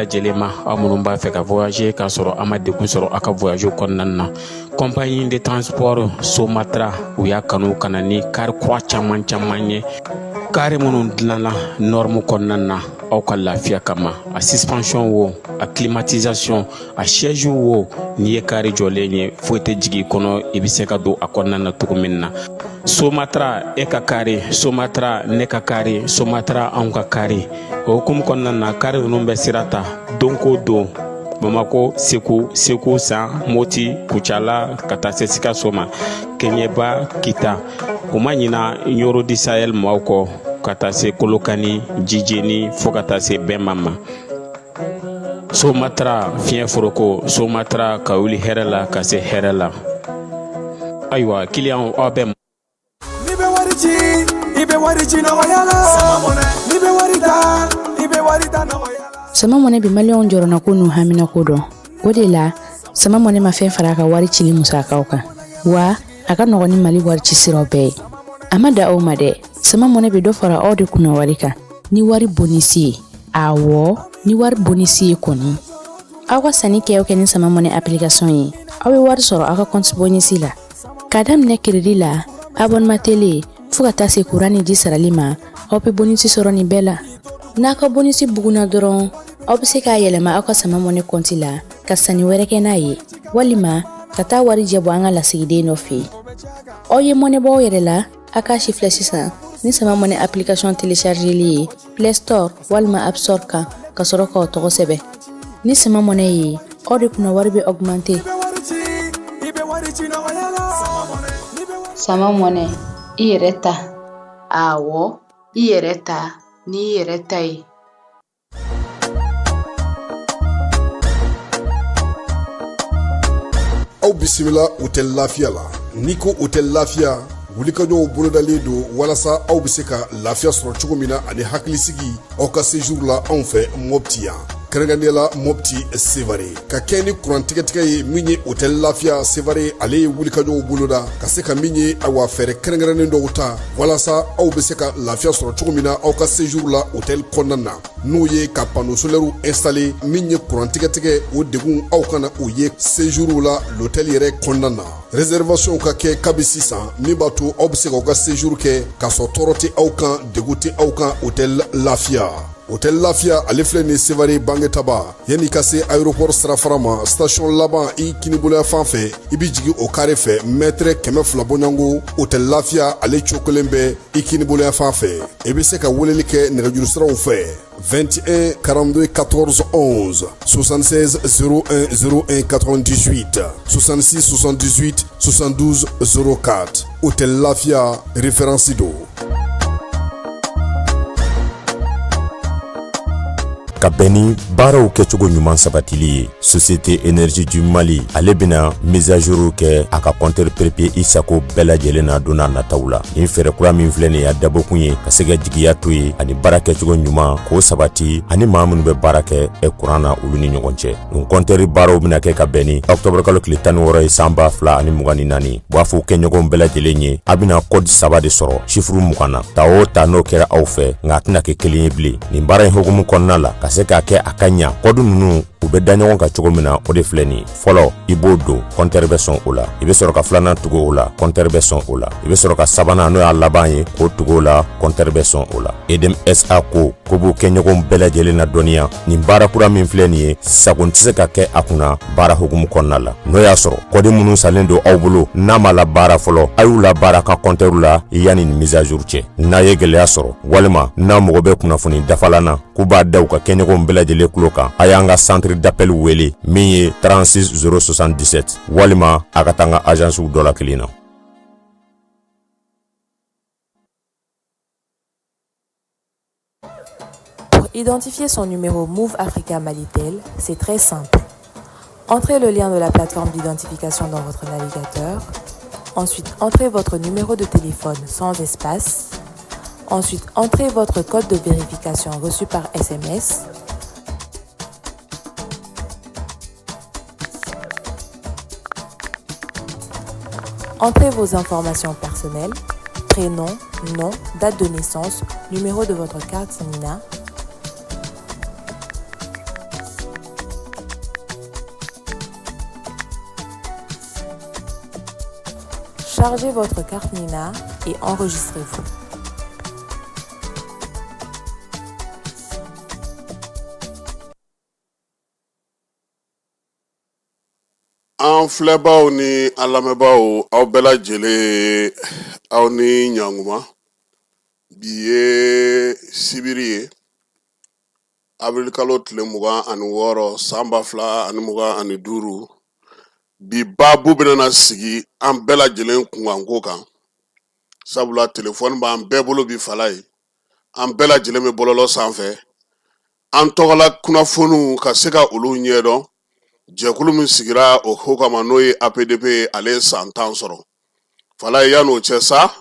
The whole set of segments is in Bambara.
lajɛlen ma, aw minnu b'a fɛ ka voyager k'a sɔrɔ a ma degun sɔrɔ aw ka voyage kɔnɔna na. Compagnie de transport Somatra, u y'a kanu ka na ni kari kura caman caman ye, kari minnu dilanna norme kɔnɔna na aw ka lafiya kama. A suspension wo, a climatisation, a siège wo, n'i ye kari jɔlen ye, foyi tɛ jigin i kɔnɔ, i bɛ se ka don a kɔnɔna na cogo min na. Somatra, e ka kari Somatra, ne ka kari Somatra, anw ka kari. O hukumu kɔnɔna na, kari ninnu bɛ sira ta don ko don Bamako, Segu, Segu San, Moti, Kucala, ka taa se Sikaso ma, Keɲeba, Kita. U ma ɲina Ɲoro du Sahel maaw kɔ, ka taa se Kolokani, Jijeni, fo ka taa se Bɛnba ma. Somatra fiɲɛ foroko, Somatra ka wuli hɛrɛ la ka se hɛrɛ la. Ayiwa kiliyanw, aw bɛ N'i bɛ wari ci, i bɛ wari ci nɔgɔya la. N'i bɛ wari ta, i bɛ wari ta nɔgɔya la. Sama Mɔnɛ bɛ Maliyɛnw jɔrɔnako n'u haminako dɔn. O de la, Sama Mɔnɛ ma fɛn fara a ka wari cili musakaw kan, wa a ka nɔgɔn ni Mali wari ci siraw bɛɛ ye. A ma da aw ma dɛ, Sama Mɔnɛ bɛ dɔ fara aw de kunna wari kan ni wari bonisi ye. Awɔ, ni wari bonisi ye kɔni. Aw ka sanni kɛ o kɛ ni Sama Mɔnɛ application ye, aw bɛ wari sɔrɔ aw ka compte bonisi la. K'a daminɛ crédit la, abonnement télé, fo ka taa se kuran ni ji sarali ma, aw bɛ bonisi sɔrɔ nin bɛɛ la. N'a ka bonisi bugunna dɔrɔn, aw bɛ se k'a yɛlɛma aw ka Sama Mɔnɛ kɔnti la ka sanni wɛrɛ kɛ n'a ye, walima ka taa warijɛ bɔ an ka lasigiden dɔ fɛ yen. Aw ye mɔnɛ bɔ aw yɛrɛ la, a k'a si filɛ sisan ni Sama Mɔnɛ application téléchargeli ye Play Store walima App Store kan, ka sɔrɔ k'aw tɔgɔ sɛbɛn. Ni Sama Mɔnɛ ye, aw de kunna wari bɛ augmenter. Sama Mɔnɛ, i yɛrɛ ta. Awɔ, i yɛrɛ ta n'i yɛrɛ ta ye. Aw bisimila Hôtel Lafiya la. N'i ko Hôtel Lafiya, wulikajɔw bolodalen don walasa aw bɛ se ka lafiya sɔrɔ cogo min na ani hakilisigi aw ka séjour la anw fɛ Mopti yan, kɛrɛnkɛrɛnnenya la Mopti Sevare. Ka kɛ ni kuran tigɛtigɛ ye, min ye Hôtel Lafiya Sevare, ale ye wulikajɔw boloda ka se ka min ye, awa, fɛɛrɛ kɛrɛnkɛrɛnnen dɔw ta walasa aw bɛ se ka lafiya sɔrɔ cogo min na aw ka séjour la hôtel kɔnɔna na, n'o ye ka panneau solaire installer. Min ye kuran tigɛtigɛ, o degun aw kana o ye séjour la l'hôtel yɛrɛ kɔnɔna na. Réservation ka kɛ kabi sisan, min b'a to aw bɛ se k'aw ka séjour kɛ k'a sɔrɔ tɔɔrɔ tɛ aw kan, degun tɛ aw kan. Hôtel Lafiya, Hôtel Lafiya, ale filɛ nin Sevare Bangetaba, yanni ka se aéroport sirafara ma, station laban i kiniboloya fan fɛ, i bɛ jigin o carré fɛ, mètre 200 bɔɲɔgɔnko, Hôtel Lafiya ale cogo kelen bɛ i kiniboloya fan fɛ. I bɛ se ka weleli kɛ nɛgɛjuru siraw fɛ: 21 42 14 11, 76 01 01 98, 66 78 72 04. Hôtel Lafiya, référence don. Ka bɛn ni baaraw kɛcogo ɲuman sabatili ye, Société Énergie du Mali, ale bɛna mise à jour kɛ a ka compteur prépayé i sago bɛɛ lajɛlen na don n'a nataw la. Nin fɛɛrɛ kura min filɛ nin ye, a dabɔkun ye ka se ka jigiya to ye ani baara kɛcogo ɲuman k'o sabati ani maa minnu bɛ baara kɛ kuran na, olu ni ɲɔgɔn cɛ. Nin compteur baaraw bɛna kɛ ka bɛn ni octobre kalo tile 16 ye, san 2024. U b'a fɔ kɛɲɔgɔnw bɛɛ lajɛlen ye, a bɛna code saba de sɔrɔ chiffre 20 na. Ta o ta, n'o kɛra aw fɛ, nka a tɛna kɛ kelen ye bilen. Nin baara in hukumu kɔnɔna la, ka se k'a kɛ a ka ɲa, code ninnu u bɛ da ɲɔgɔn kan cogo min na, o de filɛ nin ye. Fɔlɔ, i b'o don, compteur bɛ sɔn o la. I bɛ sɔrɔ ka filanan tugu o la, compteur bɛ sɔn o la. I bɛ sɔrɔ ka sabanan, n'o y'a laban ye, k'o tugu o la, compteur bɛ sɔn o la. EDM SA ko ko b'u kɛɲɔgɔnw bɛɛ lajɛlen na dɔnniya, nin baara kura min filɛ nin ye, sago tɛ se ka kɛ a kunna baara hukumu kɔnɔna la. N'o y'a sɔrɔ code minnu salen don aw bolo, n'a ma la baara fɔlɔ, a y'u la baara ka compteur la yanni nin mise à jour cɛ. N'a ye gɛlɛya sɔrɔ walima n'a mago bɛ kunnafoni dafalan na, k'u b'a da u ka kɛɲɔgɔnw bɛɛ lajɛlen tulo kan, a y'an ka centre d'appel wele min ye 36 077, walima a ka taa an ka agencew dɔ la kelen na. Pour identifier son numéro Moov Africa Malitel, c'est très simple. Entrez le lien de la plateforme d'identification dans votre navigateur. Ensuite, entrez votre numéro de téléphone sans espace. Ensuite, entrez votre code de vérification reçu par SMS. Entrez vos informations personnelles, prénom, nom, date de naissance, numéro de votre carte NINA. Chargez votre carte NINA et enregistrez-vous. An filɛbaw ni an lamɛnbaaw, aw bɛɛ lajɛlen, aw ni ɲankuma. Bi ye sibiri ye, awirilikalo tile 26, san 2025. Bi baabu bɛna na sigi an bɛɛ lajɛlen kunkanko kan, sabula telefɔni b'an bɛɛ bolo bi fala ye. An bɛɛ lajɛlen bɛ bɔlɔlɔ sanfɛ, an tɔgɔla kunnafoniw ka se ka olu ɲɛdɔn. Jɛkulu min sigira o ko kama, n'o ye APDP ye, ale ye san 10 sɔrɔ fala ye. Yan'o cɛ sa,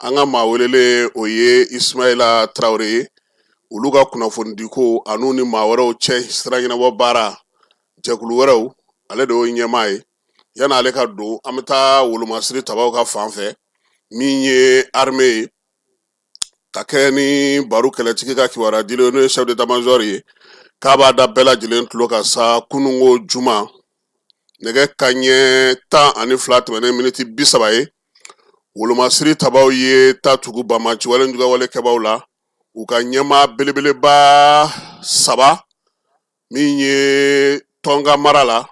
an ka maa welelen, o ye Ismaila Tarawele ye. Olu ka kunnafonidiko an'u ni maa wɛrɛw cɛ sira ɲɛnabɔ baara jɛkulu wɛrɛw, ale de y'o ɲɛmaa ye. Yan'ale ka don, an bɛ taa wolomasiri tabaw ka fan fɛ, min ye armée ye, ka kɛ ni baro kɛlɛtigi ka kibaruya dilen, n'o ye chef d'état major ye, k'a b'a da bɛɛ lajɛlen tulo kan sa. Kununko juma, nɛgɛ kanɲɛ 12 tɛmɛnen miniti 30 ye, wolomasiri tabaw ye ta tugu banbaanci wale jugawale kɛbaw la. U ka ɲɛmaa belebeleba saba min ye tɔnka mara la,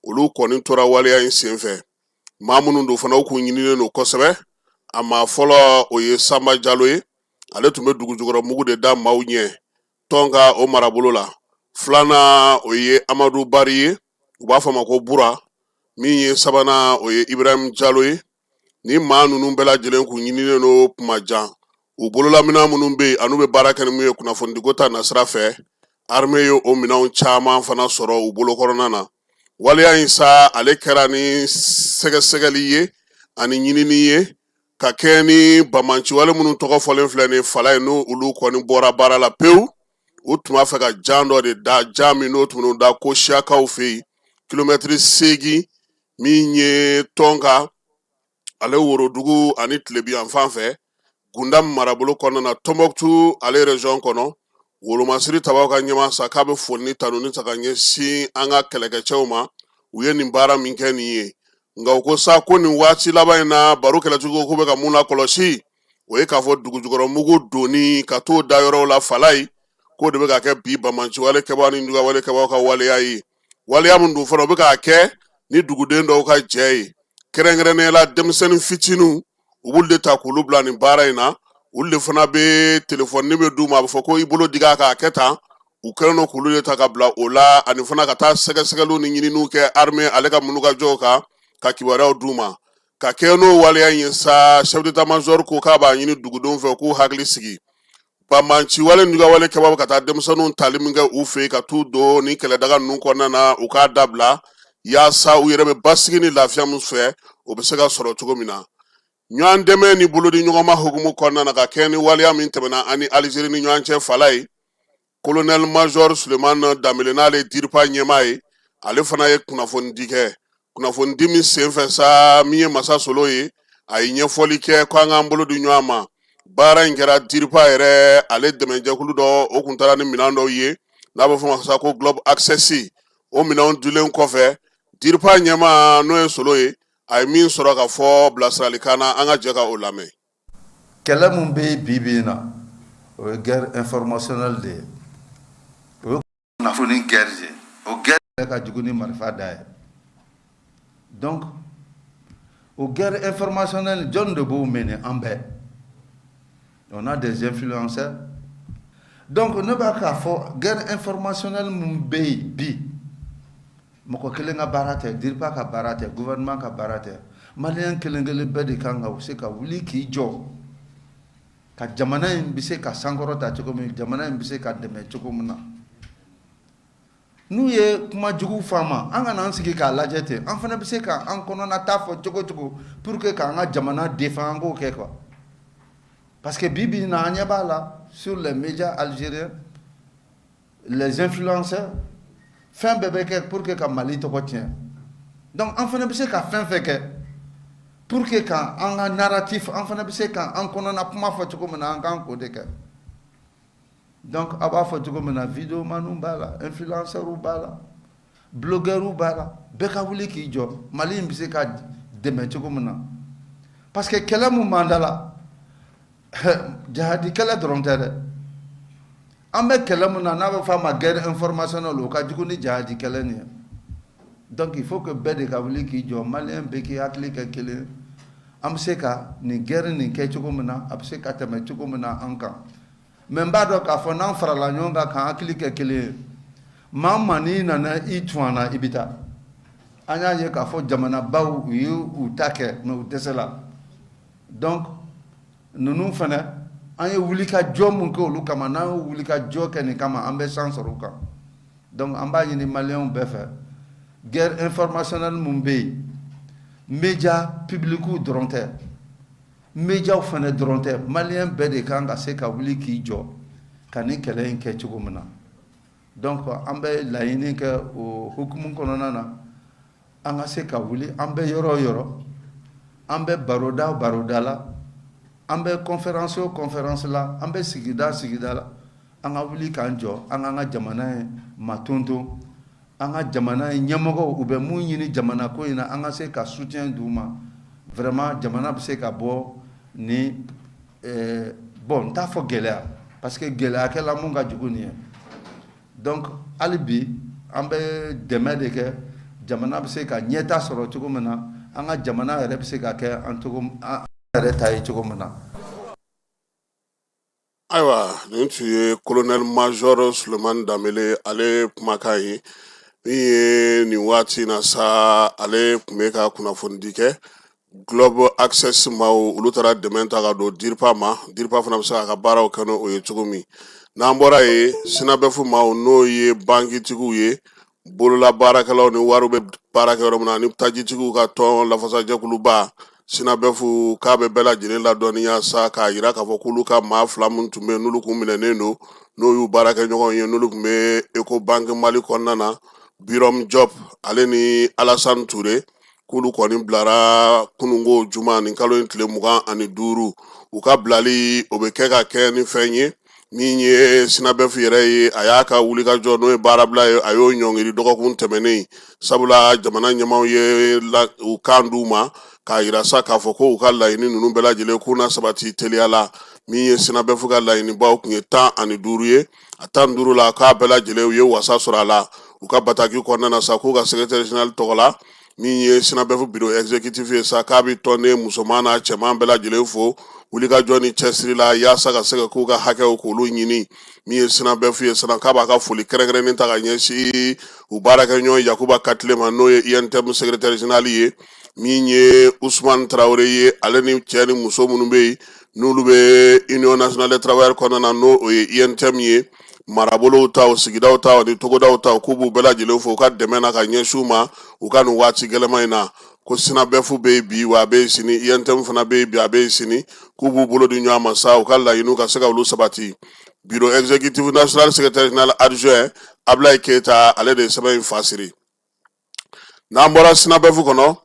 olu kɔni tora waleya in senfɛ. Maa minnu don fana, u kun ɲininen don kosɛbɛ. A maa fɔlɔ, o ye Sanba Jalo ye. Ale tun bɛ dugu jukɔrɔ mugu de da maaw ɲɛ tɔnka o marabolo la. Filanan, o ye Amadu Bari ye, u b'a fɔ a ma ko Bura. Min ye sabanan, o ye Ibrahim Jalo ye. Ni maa ninnu bɛɛ lajɛlen kun ɲininen don kuma jan. U bololaminɛn minnu bɛ yen an'u bɛ baara kɛ ni mun ye kunnafonidiko ta nasira fɛ, armée ye o minɛnw caman fana sɔrɔ u bolo kɔnɔna na. Waleya in sa, ale kɛra ni sɛgɛsɛgɛli ye ani ɲinini ye ka kɛ ni banbaanciwale minnu tɔgɔ fɔlen filɛ nin fala ye, n'o olu kɔni bɔra baara la pewu. U tun b'a fɛ ka jan dɔ de da, jan min n'o tun bɛ da ko siyakaw fɛ yen, kilomɛtiri 8, min ye tɔnka ale worodugu ani tilebi yanfan fɛ, Gundam marabolo kɔnɔna na, Tɔnbɔkutu ale région kɔnɔ. Wolomasiri tabaw ka ɲɛmaa sa k'a bɛ foli ni tanuni ta ka ɲɛsin an ka kɛlɛkɛcɛw ma, u ye nin baara min kɛ nin ye. Nka u ko sa ko nin waati laban in na, baro kɛlɛtigiw ko bɛ ka mun lakɔlɔsi, o ye k'a fɔ dugujukɔrɔmugu donni ka t'o da yɔrɔw la fala ye, k'o de bɛ ka kɛ bi banbaanciwale kɛbaaw ni jugawale kɛbaaw ka waleya ye. Waleya min dun fana, o bɛ k'a kɛ ni duguden dɔw ka jɛ ye, kɛrɛnkɛrɛnnenya la denmisɛnnin fitininw. U b'olu de ta k'olu bila nin baara in na. Olu de fana bɛ telefɔni bɛ d'u ma, a bɛ fɔ ko i bolo digi a kan, a kɛ tan. U kɛlen don k'olu de ta ka bila o la, ani fana ka taa sɛgɛsɛgɛliw ni ɲininiw kɛ armée ale ka minukajɔw kan, ka kibaruyaw d'u ma. Ka kɛ n'o waleya in ye sa, chef d'état major ko k'a b'a ɲini dugudenw fɛ k'u hakili sigi. Banbaanci wale jugawale kɛbaaw ka taa denmisɛnninw tali min kɛ u fɛ yen ka t'u don ni kɛlɛdaga ninnu kɔnɔna na, u k'a dabila, yaasa u yɛrɛ bɛ basigi ni lafiya min fɛ, o bɛ se ka sɔrɔ cogo min na. Ɲɔgɔn dɛmɛ ni bolodi ɲɔgɔnma hukumu kɔnɔna na, ka kɛ ni waleya min tɛmɛna an ni Alizeri ni ɲɔgɔn cɛ fala ye, colonel major Sulemani Danbele, n'ale ye DIRPA ɲɛmaa ye, ale fana ye kunnafonidi kɛ. Kunnafonidi min senfɛ sa, min ye Masa Solo ye, a ye ɲɛfɔli kɛ ko an k'an bolo di ɲɔgɔn ma. Baara in kɛra DIRPA yɛrɛ ale dɛmɛjɛkulu dɔ, o kun taara ni minɛn dɔw ye n'a bɛ fɔ ma sa ko Globe Access. O minɛnw dilen kɔfɛ, DIRPA ɲɛmaa, n'o ye Solo ye, a ye min sɔrɔ ka fɔ bilasiralikan na, an ka jɛ ka o lamɛn. Kɛlɛ min bɛ yen bi bi in na, o ye guerre informationnelle de ye, o ye kunnafoni guerre de ye. O guerre ka jugu ni marifa da ye. Donc o guerre informationnelle, jɔn de b'o mener? An bɛɛ, on a des influenceurs. Donc ne b'a k'a fɔ, guerre informationnelle min bɛ yen bi, mɔgɔ kelen ka baara tɛ, DIRPA ka baara tɛ, gouvernement ka baara tɛ. Maliyɛn kelen kelen bɛɛ de kan ka se ka wuli k'i jɔ ka jamana in bɛ se ka sankɔrɔta cogo min, jamana in bɛ se ka dɛmɛ cogo min na. N'u ye kuma jugu fɔ an ma, an kana an sigi k'a lajɛ ten. An fana bɛ se k'an kɔnɔna ta fɔ cogo cogo pour que k'an ka jamana défend, an k'o kɛ quoi. Parce que bi bi in na, an ɲɛ b'a la sur les médias algériens, les influenceurs, fɛn bɛɛ bɛ kɛ pour que ka Mali tɔgɔ tiɲɛ. Donc an fana bɛ se ka fɛn fɛn kɛ pour que ka an ka narratif, an fana bɛ se ka an kɔnɔna kuma fɔ cogo min na, an k'an k'o de kɛ. Donc a b'a fɔ cogo min na, vidéomanw b'a la, influenceurs b'a la, blogueurs b'a la, bɛɛ ka wuli k'i jɔ, Mali in bɛ se ka dɛmɛ cogo min na. Parce que kɛlɛ mun b'an da la, jahadi kɛlɛ dɔrɔn tɛ dɛ. An bɛ kɛlɛ mun na, n'a bɛ fɔ a ma guerre informationnelle, o ka jugu ni jahadi kɛlɛ nin ye. Donc il faut que bɛɛ de ka wuli k'i jɔ, maliyɛn bɛɛ k'i hakili kɛ kelen, an bɛ se ka nin guerre nin kɛ cogo min na, a bɛ se ka tɛmɛ cogo min na an kan. Mais n b'a dɔn k'a fɔ n'an farala ɲɔgɔn kan k'an hakili kɛ kelen ye, maa o maa n'i nana i tun an na, i bɛ taa. An y'a ye k'a fɔ jamanabaw, u ye u ta kɛ, mais u dɛsɛla. Donc ninnu fana, an ye wuli ka jɔ mun kɛ olu kama, n'an ye wuli ka jɔ kɛ nin kama, an bɛ chance sɔrɔ u kan. Donc an b'a ɲini maliyɛnw bɛɛ fɛ, guerre informationnelle mun bɛ yen, média public dɔrɔn tɛ, médiaw fana dɔrɔn tɛ, maliyɛn bɛɛ de kan ka se ka wuli k'i jɔ ka nin kɛlɛ in kɛ cogo min na. Donc an bɛ laɲini kɛ o hukumu kɔnɔna na, an ka se ka wuli, an bɛ yɔrɔ o yɔrɔ, an bɛ baroda o baroda la, an bɛ conférence o conférence la, an bɛ sigida sigida la, an ka wuli k'an jɔ, an k'an ka jamana ye matonton, an ka jamana ye ɲɛmɔgɔw, u bɛ mun ɲini jamana ko in na, an ka se ka soutien d'u ma. Vraiment, jamana bɛ se ka bɔ ni bon, n t'a fɔ gɛlɛya, parce que gɛlɛya kɛla mun ka jugu nin ye. Donc hali bi an bɛ dɛmɛ de kɛ, jamana bɛ se ka ɲɛta sɔrɔ cogo min na, an ka jamana yɛrɛ bɛ se ka kɛ an cogo an yɛrɛ ta ye cogo min na. Ayiwa, nin tun ye colonel major Sulemani Danbele ale kumakan ye min ye nin waati in na sa. Ale tun bɛ ka kunnafonidi kɛ Globe Access maaw, olu taara dɛmɛ ta ka don DIRPA ma. DIRPA fana bɛ se k'a ka baaraw kɛ n'o ye cogo min. N'an bɔra yen, SYNABEF maaw, n'o ye bankitigiw ye, bolola baarakɛlaw ni wariw bɛ baara kɛ yɔrɔ min na, ani tajitigiw ka tɔn lafasajɛkuluba SYNABEF, k'a bɛ bɛɛ lajɛlen ladɔnniya sa k'a yira k'a fɔ k'olu ka maa fila min tun bɛ yen, n'olu kun minɛnen don, n'o y'u baarakɛɲɔgɔnw ye, n'olu tun bɛ Ecobank Mali kɔnɔna na, Biram Diop ale ni Alassane Touré, k'olu kɔni bilara kununko juma nin kalo in tile 25. U ka bilali, o bɛ kɛ ka kɛ ni fɛn ye min ye SYNABEF yɛrɛ ye, a y'a ka wulikajɔ, n'o ye baarabila ye, a y'o ɲɔngiri dɔgɔkun tɛmɛnen, sabula jamana ɲɛmaaw ye u kan d'u ma k'a yira sa k'a fɔ ko u ka laɲini ninnu bɛɛ lajɛlen k'u na sabati teliya la. Min ye SYNABEF ka laɲinibaw tun ye 15 ye, a 15 la, k'a bɛɛ lajɛlen u ye wasa sɔrɔ a la. U ka bataki kɔnɔna na sa, k'u ka secrétaire général tɔgɔ la, min ye SYNABEF bureau exécutif ye sa, k'a bɛ tɔnden musoman n'a cɛman bɛɛ lajɛlen fo wulikajɔ ni cɛsiri la yaasa ka se ka k'u ka hakɛw k'olu ɲini. Min ye SYNABEF ye sana, k'a b'a ka foli kɛrɛnkɛrɛnnen ta ka ɲɛsin u baarakɛɲɔgɔn Yakuba Katile ma, n'o ye UNTM secrétaire général ye, min ye Usumani Tarawele ye, ale ni cɛ ni muso minnu bɛ yen, n'olu bɛ Union nationale des travailleurs kɔnɔna na, n'o o ye UNTM ye, marabolow ta, sigidaw ta ni togodaw ta, k'u b'u bɛɛ lajɛlen fo u ka dɛmɛ na ka ɲɛsin u ma u ka nin waati gɛlɛman in na. Ko SYNABEF bɛ yen bi, wa a bɛ yen sini, UNTM fana bɛ yen bi, a bɛ yen sini, k'u b'u bolo di ɲɔgɔn ma sa, u ka laɲiniw ka se ka olu sabati. Bureau exécutif national secrétaire général adjoint Ablaye Keyita, ale de ye sɛbɛn in fa siri. N'an bɔra SYNABEF kɔnɔ,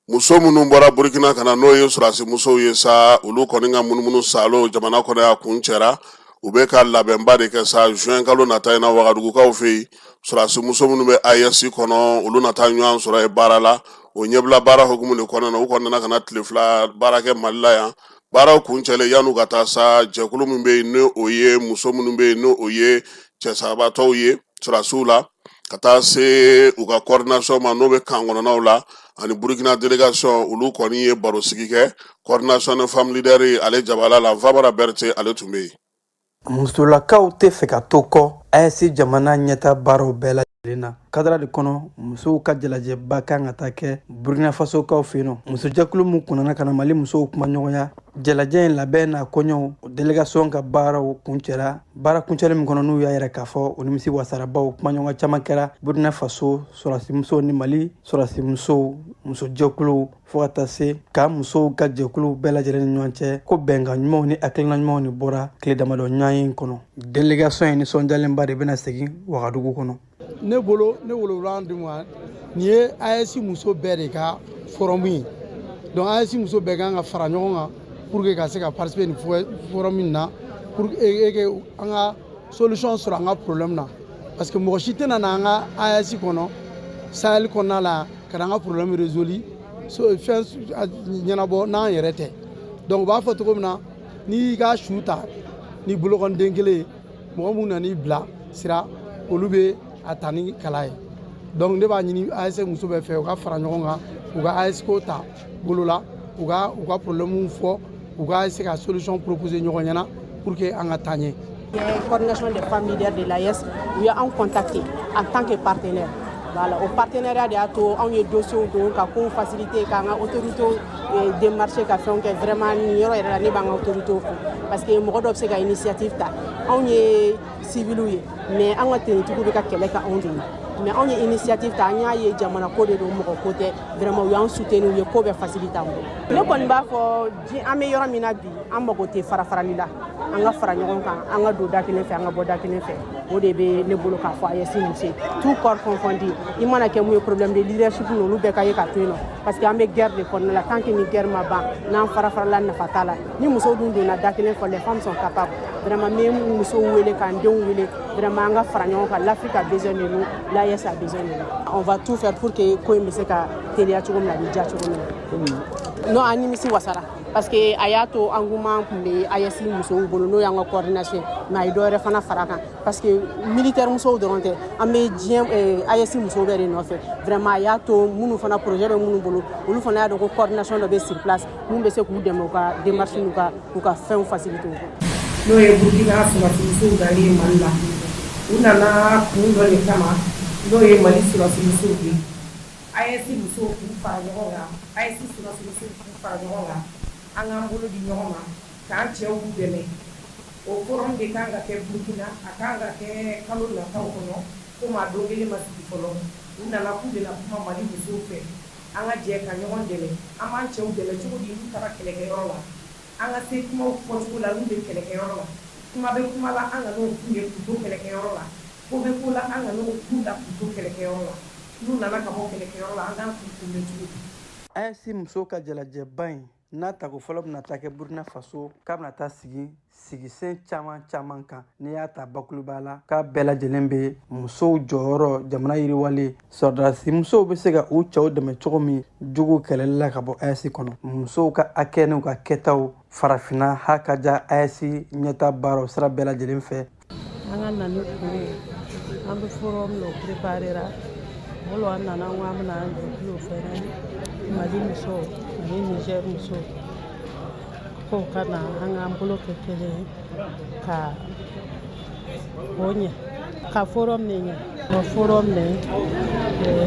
muso minnu bɔra Burukina ka na, n'o ye sɔrɔdasi musow ye sa, olu kɔni ka munumunu salo jamana kɔnɔ y'a kun cɛra. U bɛ ka labɛnba de kɛ sa, juin kalo nata in na, Wagadugukaw fɛ yen, sɔrɔdasi muso minnu bɛ AES kɔnɔ, olu na taa ɲɔgɔn sɔrɔ yen baara la. O ɲɛbila baara hukumu de kɔnɔna na, u kɔni nana ka na tile 2 baara kɛ Mali la yan. Baaraw kuncɛlen, yan'u ka taa sa, jɛkulu min bɛ yen, n'o o ye muso minnu bɛ yen, n'o o ye cɛsabatɔw ye sɔrɔdasiw la, ka taa se u ka coordination ma, n'o bɛ kan kɔnɔnaw la, ani Burukina délégation, olu kɔni ye barosigi kɛ. Coordination de femme leader, ale jabala la, Famara Berete, ale tun bɛ yen. Musolakaw tɛ fɛ ka to kɔ AES jamana ɲɛta baaraw bɛɛ lajɛlen na. Kadara de kɔnɔ, musow ka jalajɛba kan ka taa kɛ Burkina Fasokaw fɛ yen nɔ. Musojɛkulu min kunnana ka na Mali musow kuma ɲɔgɔnya, jalajɛ in labɛn n'a kɔɲɔw, délégation ka baaraw kuncɛra. Baara kuncɛli min kɔnɔ, n'u y'a yɛrɛ k'a fɔ o nimisi wasarabaw, kumaɲɔgɔn caman kɛra Burkina Faso sɔrɔdasimusow ni Mali sɔrɔdasimusow, musojɛkuluw, fo ka taa se ka musow ka jɛkuluw bɛɛ lajɛlen ni ɲɔgɔn cɛ, ko bɛnkan ɲumanw ni hakilina ɲumanw ni bɔra tile damadɔ ɲɔgɔn ye kɔnɔ. Délégation in nisɔndiyalenba de bɛna segin Wagadugu kɔnɔ. Ne bolo, ne wolowula di ma, nin ye AES muso bɛɛ de ka forum ye. Donc AES muso bɛɛ kan ka fara ɲɔgɔn kan pour que ka se ka participer nin forum in na, pour que an ka solution sɔrɔ an ka problème na, parce que mɔgɔ si tɛna na an ka AES kɔnɔ, Sahel kɔnɔna la, ka na an ka problème résolu. fɛn ɲɛnabɔ n'an yɛrɛ tɛ. Donc u b'a fɔ cogo min na, n'i y'i ka su ta ni bolokɔniden kelen ye, mɔgɔ mun nan'i bila sira, olu bɛ a ta ni kala ye. Donc ne b'a ɲini AES muso bɛɛ fɛ, u ka fara ɲɔgɔn kan, u ka AES ko ta bolo la, u ka u ka problème fɔ, u ka se ka solution proposer ɲɔgɔn ɲɛna pour que an ka taa ɲɛ. Coordination des femmes leaders de l'AES, u y'an contacté en tant que partenaire. Voilà, o partenariat de y'a to anw ye dossiers don ka kow faciliter, k'an ka autorités démarcher, ka fɛnw kɛ. Vraiment, nin yɔrɔ yɛrɛ la, ne b'an ka autorités fo, parce que mɔgɔ dɔ bɛ se ka initiative ta. Anw ye civils ye, mais an ka tenitigiw bɛ ka kɛlɛ kɛ anw de ye, mais anw ye initiative ta, an y'a ye jamana ko de don, mɔgɔ ko tɛ. Vraiment, u y'an soutenir, u ye ko bɛɛ faciliter an bolo. Ne kɔni b'a fɔ, an bɛ yɔrɔ min na bi, an mago tɛ fara farali la. An ka fara ɲɔgɔn kan, an ka don da kelen fɛ, an ka bɔ da kelen fɛ. O de bɛ ne bolo k'a fɔ AES muso ye, tout corps confondu. I mana kɛ mun ye, problème de leadership olu bɛɛ ka ye ka to yen nɔ, parce que an bɛ guerre de kɔnɔna la. Tant que ni guerre ma ban, n'an fara farala, nafa t'a la. Ni musow dun donna da kelen fɛ, les femmes sont capables. Vraiment, n bɛ musow wele, k'an denw wele, vraiment, an ka fara ɲɔgɔn kan. L'Afrique a besoin de nous, l'AES a besoin de nous. On va tout faire pour que ko in bɛ se ka teliya cogo min na, a bɛ diya cogo min na. Non, an nimisi wasara, parce que a y'a to engouement tun bɛ AES musow bolo, n'o y'an ka coordination, mais a ye dɔ wɛrɛ fana fara kan, parce que militaire musow dɔrɔn tɛ, an bɛ diɲɛ AES musow bɛɛ de nɔfɛ. Vraiment, a y'a to minnu fana projet bɛ minnu bolo, olu fana y'a dɔn ko coordination dɔ bɛ sur place mun bɛ se k'u dɛmɛ u ka démarche n'u ka fɛnw faciliter u bolo. N'o ye Burukina sɔrɔdasimusow nalen ye Mali la, u nana kun dɔ de kama, n'o ye Mali sɔrɔdasimusow ye, AES musow k'u fara ɲɔgɔn kan, AES sɔrɔdasimusow k'u fara ɲɔgɔn kan, an k'an bolo di ɲɔgɔn ma k'an cɛw dɛmɛ. O forum de kan ka kɛ Burukina, a kan ka kɛ kalo nataw kɔnɔ. Komi a don kelen ma sigi fɔlɔ, u nana k'u bɛna kuma Mali musow fɛ, an ka jɛ ka ɲɔgɔn dɛmɛ. An b'an cɛw dɛmɛ cogo di n'u taara kɛlɛkɛyɔrɔ la? An ka se kumaw fɔcogo la n'u bɛ kɛlɛkɛyɔrɔ la. Kuma bɛ kuma la, an ka n'o f'u ye k'u to kɛlɛkɛyɔrɔ la. Ko bɛ ko la, an ka n'o k'u la k'u to kɛlɛkɛyɔrɔ la. N'u nana ka bɔ kɛlɛkɛyɔrɔ la, an k'an k'u kunbɛn cogo di? AES musow ka jalajɛba in n'a tako fɔlɔ bɛna taa kɛ Burkina Faso, k'a bɛna taa sigi sigisen caman caman kan. N'i y'a ta bakuruba la, k'a bɛɛ lajɛlen bɛ musow jɔyɔrɔ jamana yiriwale, sɔrɔdasi musow bɛ se ka u cɛw dɛmɛ cogo min jugu kɛlɛli la ka bɔ AES kɔnɔ, musow ka hakɛ n'u ka kɛtaw, farafinna ha ka ja AES ɲɛta baaraw sira bɛɛ lajɛlen fɛ. An ka na ni kun ye, an bɛ forum lo préparer o lo. An nana ko an bɛna an jɔ o fɛnɛ, Mali musow ani Niger musow, k'o ka na an k'an bolo kɛ kelen ye ka o ɲɛ, ka forum nin ɲɛ. O forum nin,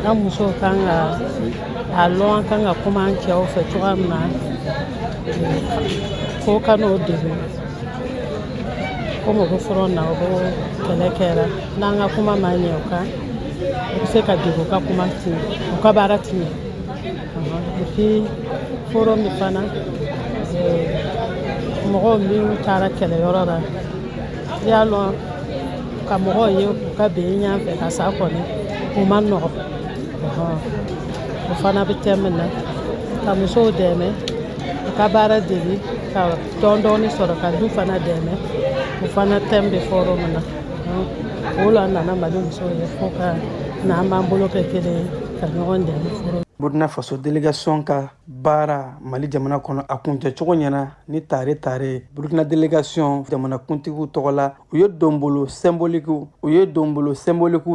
an musow kan ka a lɔn, an kan ka kuma an cɛw fɛ cogoya min na ko ka n'o degun. Komi o bɛ forum na, o bɛ kɛlɛ kɛra, n'an ka kuma ma ɲɛ o kan, o bɛ se ka degun, u ka kuma ti ɲɛ, u ka baara ti ɲɛ. Et puis forum nin fana, mɔgɔw minnu taara kɛlɛyɔrɔ la, i y'a lɔn ka mɔgɔw ye u ka ben ɲɔgɔn fɛ ka sa kɔni, o ma nɔgɔ. O fana bɛ thème na ka musow dɛmɛ u ka baara degi, ka dɔɔni dɔɔni sɔrɔ ka du fana dɛmɛ. O fana thème bɛ forum na. O la nana Mali musow ye fo ka na an b'an bolo kɛ kelen ye ka ɲɔgɔn dɛmɛ forum. Burkina Faso délégation ka baara Mali jamana kɔnɔ, a kuncɛcogo ɲɛna ni tare tare. Burkina délégation jamana kuntigiw tɔgɔ la, u ye donbolo symbolique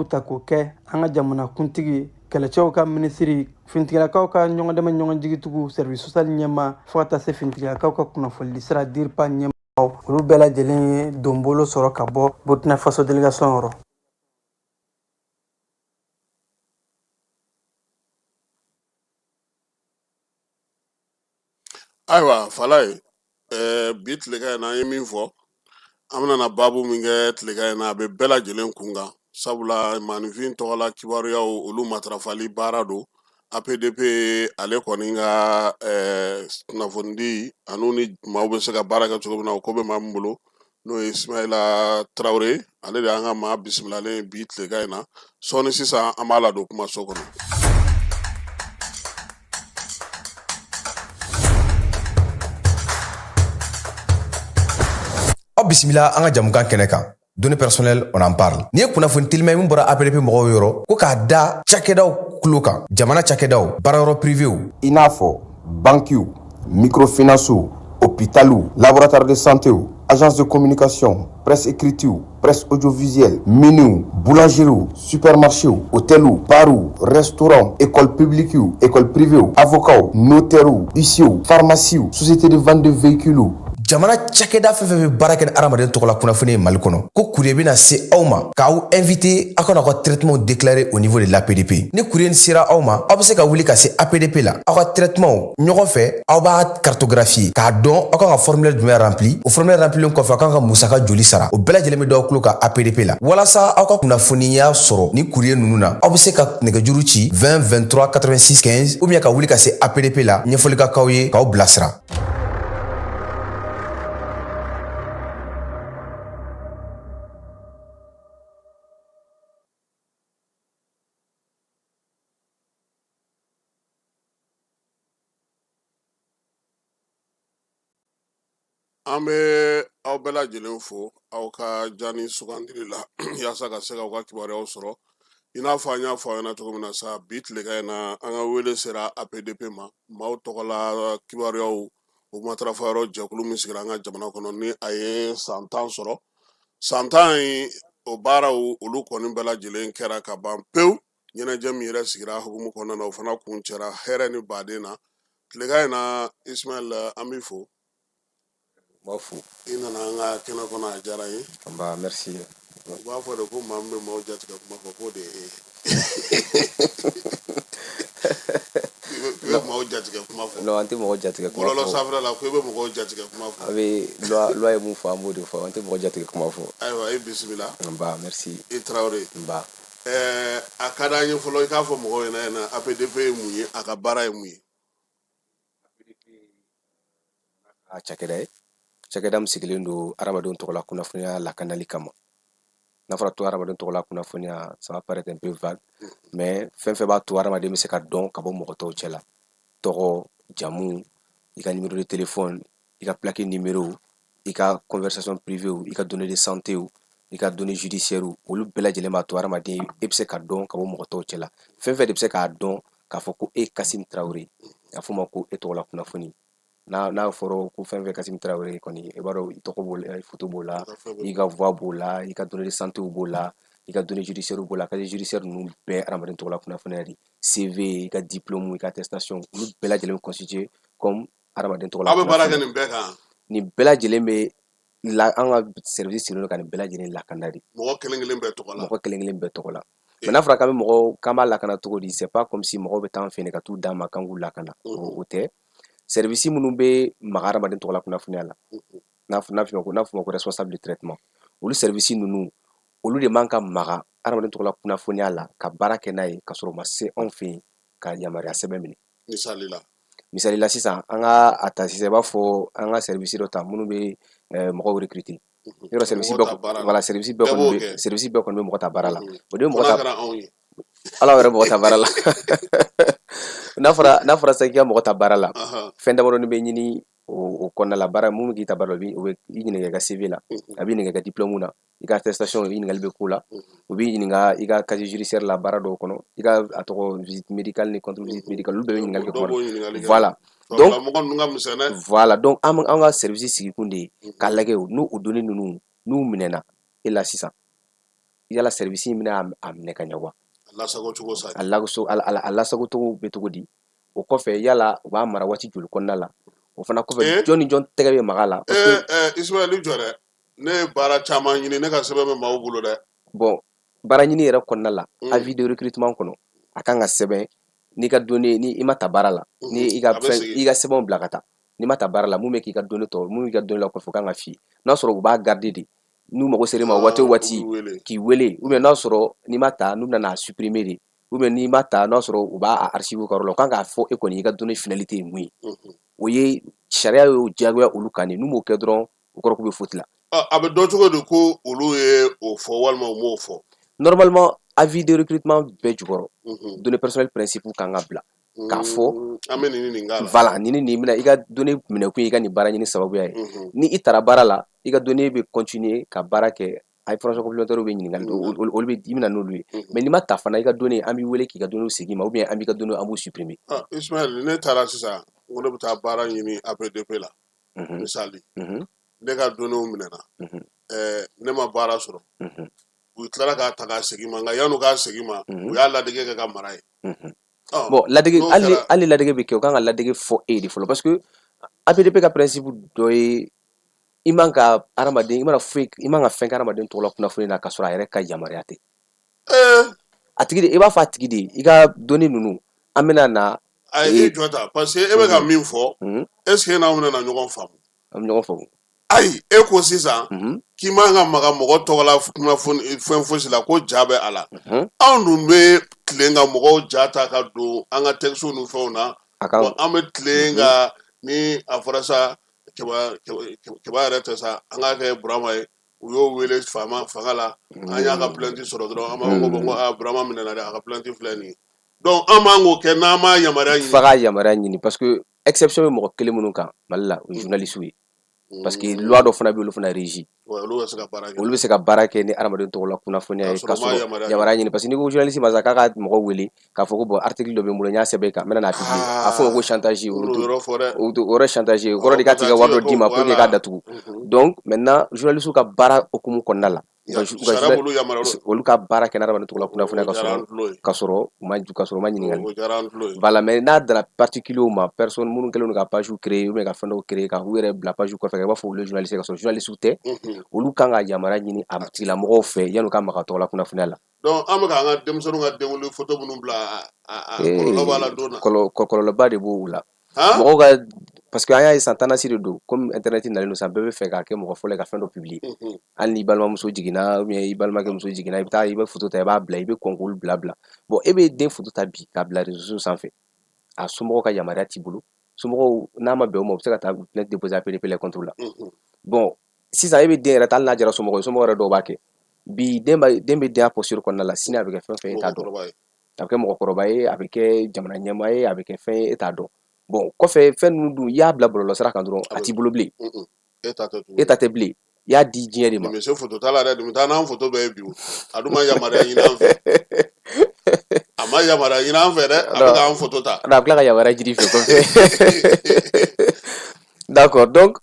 ta k'o kɛ an ka jamana kuntigi, kɛlɛcɛw ka minisiri, finitigilakaw ka ɲɔgɔndɛmɛ, ɲɔgɔnjigitigiw, service social ɲɛma, fo ka taa se finitigilakaw ka kunnafonidi sira DIRPA ɲɛmaw, olu bɛɛ lajɛlen ye donbolo sɔrɔ ka bɔ Burkina Faso délégation yɔrɔ. Ayiwa Falaye, bi tilegan in na, an ye min fɔ, an bɛna na baabu min kɛ tilegan in na, a bɛ bɛɛ lajɛlen kun kan, sabula maaninfin tɔgɔla kibaruyaw, olu matarafali baara don. APDP ale kɔni ka kunnafonidi an'u ni maaw bɛ se ka baara kɛ cogo min na, o ko bɛ maa min bolo, n'o ye Ismaila Tarawele, ale de y'an ka maa bisimilalen bi tilegan in na. Sɔɔni sisan, an b'a ladon kumaso kɔnɔ. Aw bisimila an ka jamukan kɛnɛ kan. Données personnelles, on en parle. N'i ye kunnafoni telima min bɔra APDP mɔgɔw yɔrɔ ko k'a da cakɛdaw tulo kan, jamana cakɛdaw, baarayɔrɔ privéw, i n'a fɔ bankiw, microfinancew, hôpitaliw, laboratoire de santéw, agence de communication, presse écritew, presse audiovisuelle, miniw, boulangeriew, supermarchéw, hôteliw, barw, restaurant, école publiquew, école privéw, avocats, notaires, huissiers, pharmacies, société de vente de véhicules. Jamana cakɛda fɛn fɛn bɛ baara kɛ ni hadamaden tɔgɔla kunnafoni ye Mali kɔnɔ, ko courrier bɛna se aw ma k'aw invité aw ka n'aw ka traitement déclarer au niveau de l'APDP. Ni courrier nin sera aw ma, aw bɛ se ka wuli ka se APDP la, aw ka traitement ɲɔgɔn fɛ, aw b'a cartographier k'a dɔn aw kan ka formulaire jumɛn rempli. O formulaire remplilen kɔfɛ, aw kan ka musaka joli sara, o bɛɛ lajɛlen bɛ d'aw tulo kan APDP la. Walasa aw ka kunnafoniya sɔrɔ ni courrier ninnu na, aw bɛ se ka nɛgɛjuru ci 20 23 86 15 ou bien ka wuli ka se APDP la, ɲɛfɔli ka k'aw ye k'aw bilasira. An bɛ aw bɛɛ lajɛlen fo aw ka jani sugandili la yaasa ka se k'aw ka kibaruyaw sɔrɔ. I n'a fɔ an y'a fɔ aw ɲɛna cogo min na sa, bi tilegan in na, an ka wele sera APDP ma, maaw tɔgɔla kibaruyaw o matarafa yɔrɔ jɛkulu min sigira an ka jamana kɔnɔ ni a ye san 10 sɔrɔ. San 10 in, o baaraw olu kɔni bɛɛ lajɛlen kɛra ka ban pewu. Ɲɛnajɛ min yɛrɛ sigira hukumu kɔnɔna na, o fana kun cɛra hɛrɛ ni baden na. Tilegan in na, Ismaɛl, an b'i fo. N b'a fo. I nana an ka kɛnɛ kɔnɔ, a diyara n ye. Nba, merci. U b'a fɔ de ko maa min bɛ maaw jatigɛ kuma fɔ, k'o de ye e ye. I bɛ maaw jatigɛ kuma fɔ. Non, an tɛ mɔgɔ jatigɛ kuma fɔ. Bɔlɔlɔ sanfɛla la, ko i bɛ mɔgɔw jatigɛ kuma fɔ. A bɛ loi ye mun fɔ, an b'o de fɔ, an tɛ mɔgɔ jatigɛ kuma fɔ. Ayiwa, e bisimila. Nba, merci. I Tarawele. Nba. A ka d'an ye fɔlɔ i k'a fɔ mɔgɔw ɲɛna APDP ye mun ye, a ka baara ye mun ye. A cakɛda ye cakɛda min sigilen don hadamadenw tɔgɔla kunnafoniya lakanali kama. N'a fɔra to hadamadenw tɔgɔla kunnafoniya, ça va paraître un peu vague, mais fɛn fɛn b'a to hadamaden bɛ se ka dɔn ka bɔ mɔgɔ tɔw cɛ la, tɔgɔ, jamu, i ka numéro de téléphone, i ka plaque numéro, i ka conversation privée, i ka données de santé, i ka données judiciaires, olu bɛɛ lajɛlen b'a to hadamaden e bɛ se ka dɔn ka bɔ mɔgɔ tɔw cɛ la. Fɛn fɛn de bɛ se k'a dɔn k'a fɔ ko e Kasim Tarawele, a fɔ ma ko e tɔgɔla kunnafoni. N'a fɔra ko fɛn fɛn Kasim Tarawele kɔni, i b'a dɔn i tɔgɔ b'o la, i photo b'o la, i ka voix b'o la, i ka données de santé b'o la, i ka données judiciaires b'o la. Casier judiciaire ninnu bɛɛ hadamaden tɔgɔla kunnafoniya de. CV, i ka diplôme, i ka attestation, olu bɛɛ lajɛlen bɛ constituer comme hadamaden tɔgɔla. Aw bɛ baara kɛ nin bɛɛ kan? Nin bɛɛ lajɛlen bɛ la, an ka service sigilen don ka nin bɛɛ lajɛlen lakana de. Mɔgɔ kelen kelen bɛɛ tɔgɔ la? Mɔgɔ kelen kelen bɛɛ tɔgɔ la. Mais n'a fɔra k'an bɛ mɔgɔw k'an b'a lakana cogo di, c'est pas comme si mɔgɔw bɛ taa an fɛ yen ka t'u d'a ma k'an k'u lakana. O tɛ. Service minnu bɛ maga hadamaden tɔgɔla kunnafoniya la, n'a fɔ ma ko responsable de traitement, olu service ninnu, olu de man ka maga hadamaden tɔgɔla kunnafoniya la ka baara kɛ n'a ye ka sɔrɔ u ma se anw fɛ yen ka yamaruya sɛbɛn minɛ. Misali la? Misali la, sisan an ka a ta sisan, i b'a fɔ an ka service dɔ ta minnu bɛ mɔgɔw recruter. Yɔrɔ service bɛɛ, voilà, service bɛɛ kɔni bɛ, service bɛɛ kɔni bɛ mɔgɔ ta baara la. O de bɛ mɔgɔ ta, ala yɛrɛ mɔgɔ ta baara la. N'a fɔra sisan k'i ka mɔgɔ ta baara la, fɛn damadɔni bɛ ɲini o kɔnɔna la. Baara mun k'i ta baara la, o bɛ i ɲininka i ka CV la, a b'i ɲininka i ka diplôme na, i ka attestation ɲininkali bɛ k'o la, u b'i ɲininka i ka casier judiciaire la baara dɔw kɔnɔ, i ka a tɔgɔ visite médicale ni contre visite médicale, olu bɛɛ bɛ ɲininkali kɛ kɔnɔ. Voilà, donc voilà, donc an ka service sigikun de ye k'a lajɛ n'u o données ninnu n'u minɛna e la sisan, yala service in bɛna a minɛ ka ɲɛ wa? A a lasago cogo bɛ cogo di? O kɔfɛ, yala u b'a mara waati joli kɔnɔna la? O fana kɔfɛ, jɔn ni jɔn tɛgɛ bɛ maga la? Parce que Ismaël, jɔ dɛ, ne ye baara caman ɲini, ne ka sɛbɛn bɛ maaw bolo dɛ. Bon, baara ɲini yɛrɛ kɔnɔna la, avis de recrutement kɔnɔ, a kan ka sɛbɛn n'i ka données, ni i ma ta baara la, ni i ka fɛn, i ka sɛbɛnw bila ka taa, n'i ma ta baara la, mun bɛ k'i ka données tɔ, mun b'i ka données la kɔfɛ, o kan ka f'i ye. N'a sɔrɔ u b'a garder de, n'u mago ser'i ma waati o waati k'i wele, ou bien n'a sɔrɔ n'i ma ta, n'u bɛna n'a supprimer de, ou bien n'i ma ta, n'a sɔrɔ u b'a archive ka yɔrɔ la, u kan k'a fɔ e kɔni i ka données finalité ye mun ye. O ye sariya y'o diyagoya olu kan de. N'u m'o kɛ dɔrɔn, o kɔrɔ k'u bɛ faute la. A bɛ dɔn cogo di ko olu ye o fɔ walima u m'o fɔ? Normalement, avis de recrutement bɛɛ jukɔrɔ, données personnelles principe kan ka bila k'a fɔ. An bɛ nin nin k'a la. Voilà, nin nin bɛna i ka données minɛkun ye i ka nin baara ɲini sababuya ye. Ni i taara baara la, i ka données bɛ continuer ka baara kɛ. A information complémentaire bɛ ɲininkali, olu bɛ, i bɛna n'olu ye. Mais n'i ma ta fana, i ka données, an b'i wele k'i ka données segin ma, ou bien an b'i ka données, an b'u supprimer. Ah, Ismaël, ne taara sisan ko ne bɛ taa baara ɲini APDP la, misali, ne ka données minɛna, ne ma baara sɔrɔ, u tilara k'a ta k'a segin ma, nka yan'u k'a segin ma, u y'a ladege kɛ ka mara ye. Bon, ladege, hali ladege bɛ kɛ, u kan ka ladege fɔ e de fɔlɔ, parce que APDP ka principe dɔ ye, i man ka hadamaden, i mana foyi, i man ka fɛn kɛ hadamaden tɔgɔ la kunnafoni na k'a sɔrɔ a yɛrɛ ka yamaruya tɛ. A tigi de, i b'a fɔ a tigi de, i ka données ninnu, an bɛna na. Ayi, i jɔ ta, parce que e bɛ ka min fɔ, est ce que n'anw bɛna na ɲɔgɔn faamu? An bɛ ɲɔgɔn faamu. Ayi, e ko sisan k'i man ka maga mɔgɔ tɔgɔ la kunnafoni fɛn fosi la ko ja bɛ a la. Anw dun bɛ tilen ka mɔgɔw ja ta ka don an ka textes ni fɛnw na. An bɛ tilen ka, ni a fɔra sa, Keba yɛrɛ tɛ sa, an k'a kɛ Burama ye, u y'o wele faama fanga la, an y'a ka plainte sɔrɔ dɔrɔn, an b'a fɔ ko bon, ko aa, Burama minɛna dɛ, a ka plainte filɛ nin ye. Donc an man k'o kɛ n'an m'a yamaruya ɲini. F'a ka yamaruya ɲini, parce que exception bɛ mɔgɔ kelen minnu kan Mali la, o ye journaliste ye, parce que loi dɔ fana bɛ olu fana régi. Olu bɛ se ka baara kɛ. Olu bɛ se ka baara kɛ ni hadamaden tɔgɔ la kunnafoniya ye k'a sɔrɔ yamaruya ɲini, parce que n'i ko journaliste ma sisan k'a ka mɔgɔ wele k'a fɔ ko bon, article dɔ bɛ n bolo, n y'a sɛbɛn kan, n bɛna n'a publier, a fɔ o ma ko chantage. O yɔrɔ fɔ dɛ. O yɔrɔ chantage, o kɔrɔ de k'a tigi ka wari dɔ d'i ma pour que k'a datugu. Donc maintenant, journaliste ka baara hukumu kɔnɔna la, olu ka baara kɛ n'adamaden tɔgɔ la kunnafoniya ka sɔrɔ u ma ɲininkali. Voilà. Mais n'a dara particulier ma, personne minnu kɛlen don ka page créer ou bien ka fɛn dɔw créer ka u yɛrɛ bila page kɔfɛ, i b'a fɔ olu ye journaliste, ka sɔrɔ journaliste tɛ, olu kan ka yamaruya ɲini a tigilamɔgɔw fɛ yan'u ka maga tɔgɔ la kunnafoniya la. Donc an bɛ k'an ka denmisɛnninw ka denkundi photo minnu bila, a kɔlɔlɔ b'a la don na. Kɔlɔlɔba de b'o la. Mɔgɔw ka, parce que an y'a ye san tendance de don, comme internet nalen don sisan, bɛɛ bɛ fɛ k'a kɛ mɔgɔ fɔlɔ ye ka fɛn dɔ publier. Hali n'i balimamuso jiginna ou bien i balimakɛ muso jiginna, i bɛ taa, i bɛ photo ta, i b'a bila, i bɛ kɔn k'olu bila bila. Bon, e bɛ den photo ta bi k'a bila réseaux sociaux sanfɛ, a somɔgɔw ka yamaruya t'i bolo. Somɔgɔw n'a ma bɛn o ma, u bɛ se ka taa plainte déposer APDP la contre la. Bon, sisan e bɛ den yɛrɛ ta, hali n'a jara somɔgɔw ye, somɔgɔw yɛrɛ dɔw b'a kɛ bi, den bɛ den posture kɔnɔna la, sini a bɛ kɛ fɛn fɛn ye, e t'a dɔn. A bɛ kɛ mɔgɔkɔrɔba ye, a bɛ kɛ jamana ɲɛmaa ye, a bɛ kɛ fɛn ye, e t'a dɔn. Bon, kɔfɛ fɛn ninnu dun, i y'a bila bɔlɔlɔsira kan dɔrɔn, a t'i bolo bilen. E ta tɛ. E ta tɛ bilen, i y'a di diɲɛ de ma. Nin bɛ se photo ta la dɛ, nin bɛ taa n'an photo bɛɛ ye bi. O a dun ma yamaruya ɲini an fɛ, a ma yamaruya ɲini an fɛ dɛ, a bɛ k'an photo ta. A bɛ tila ka yamaruya ɲini i fɛ kɔfɛ. D'accord. Donc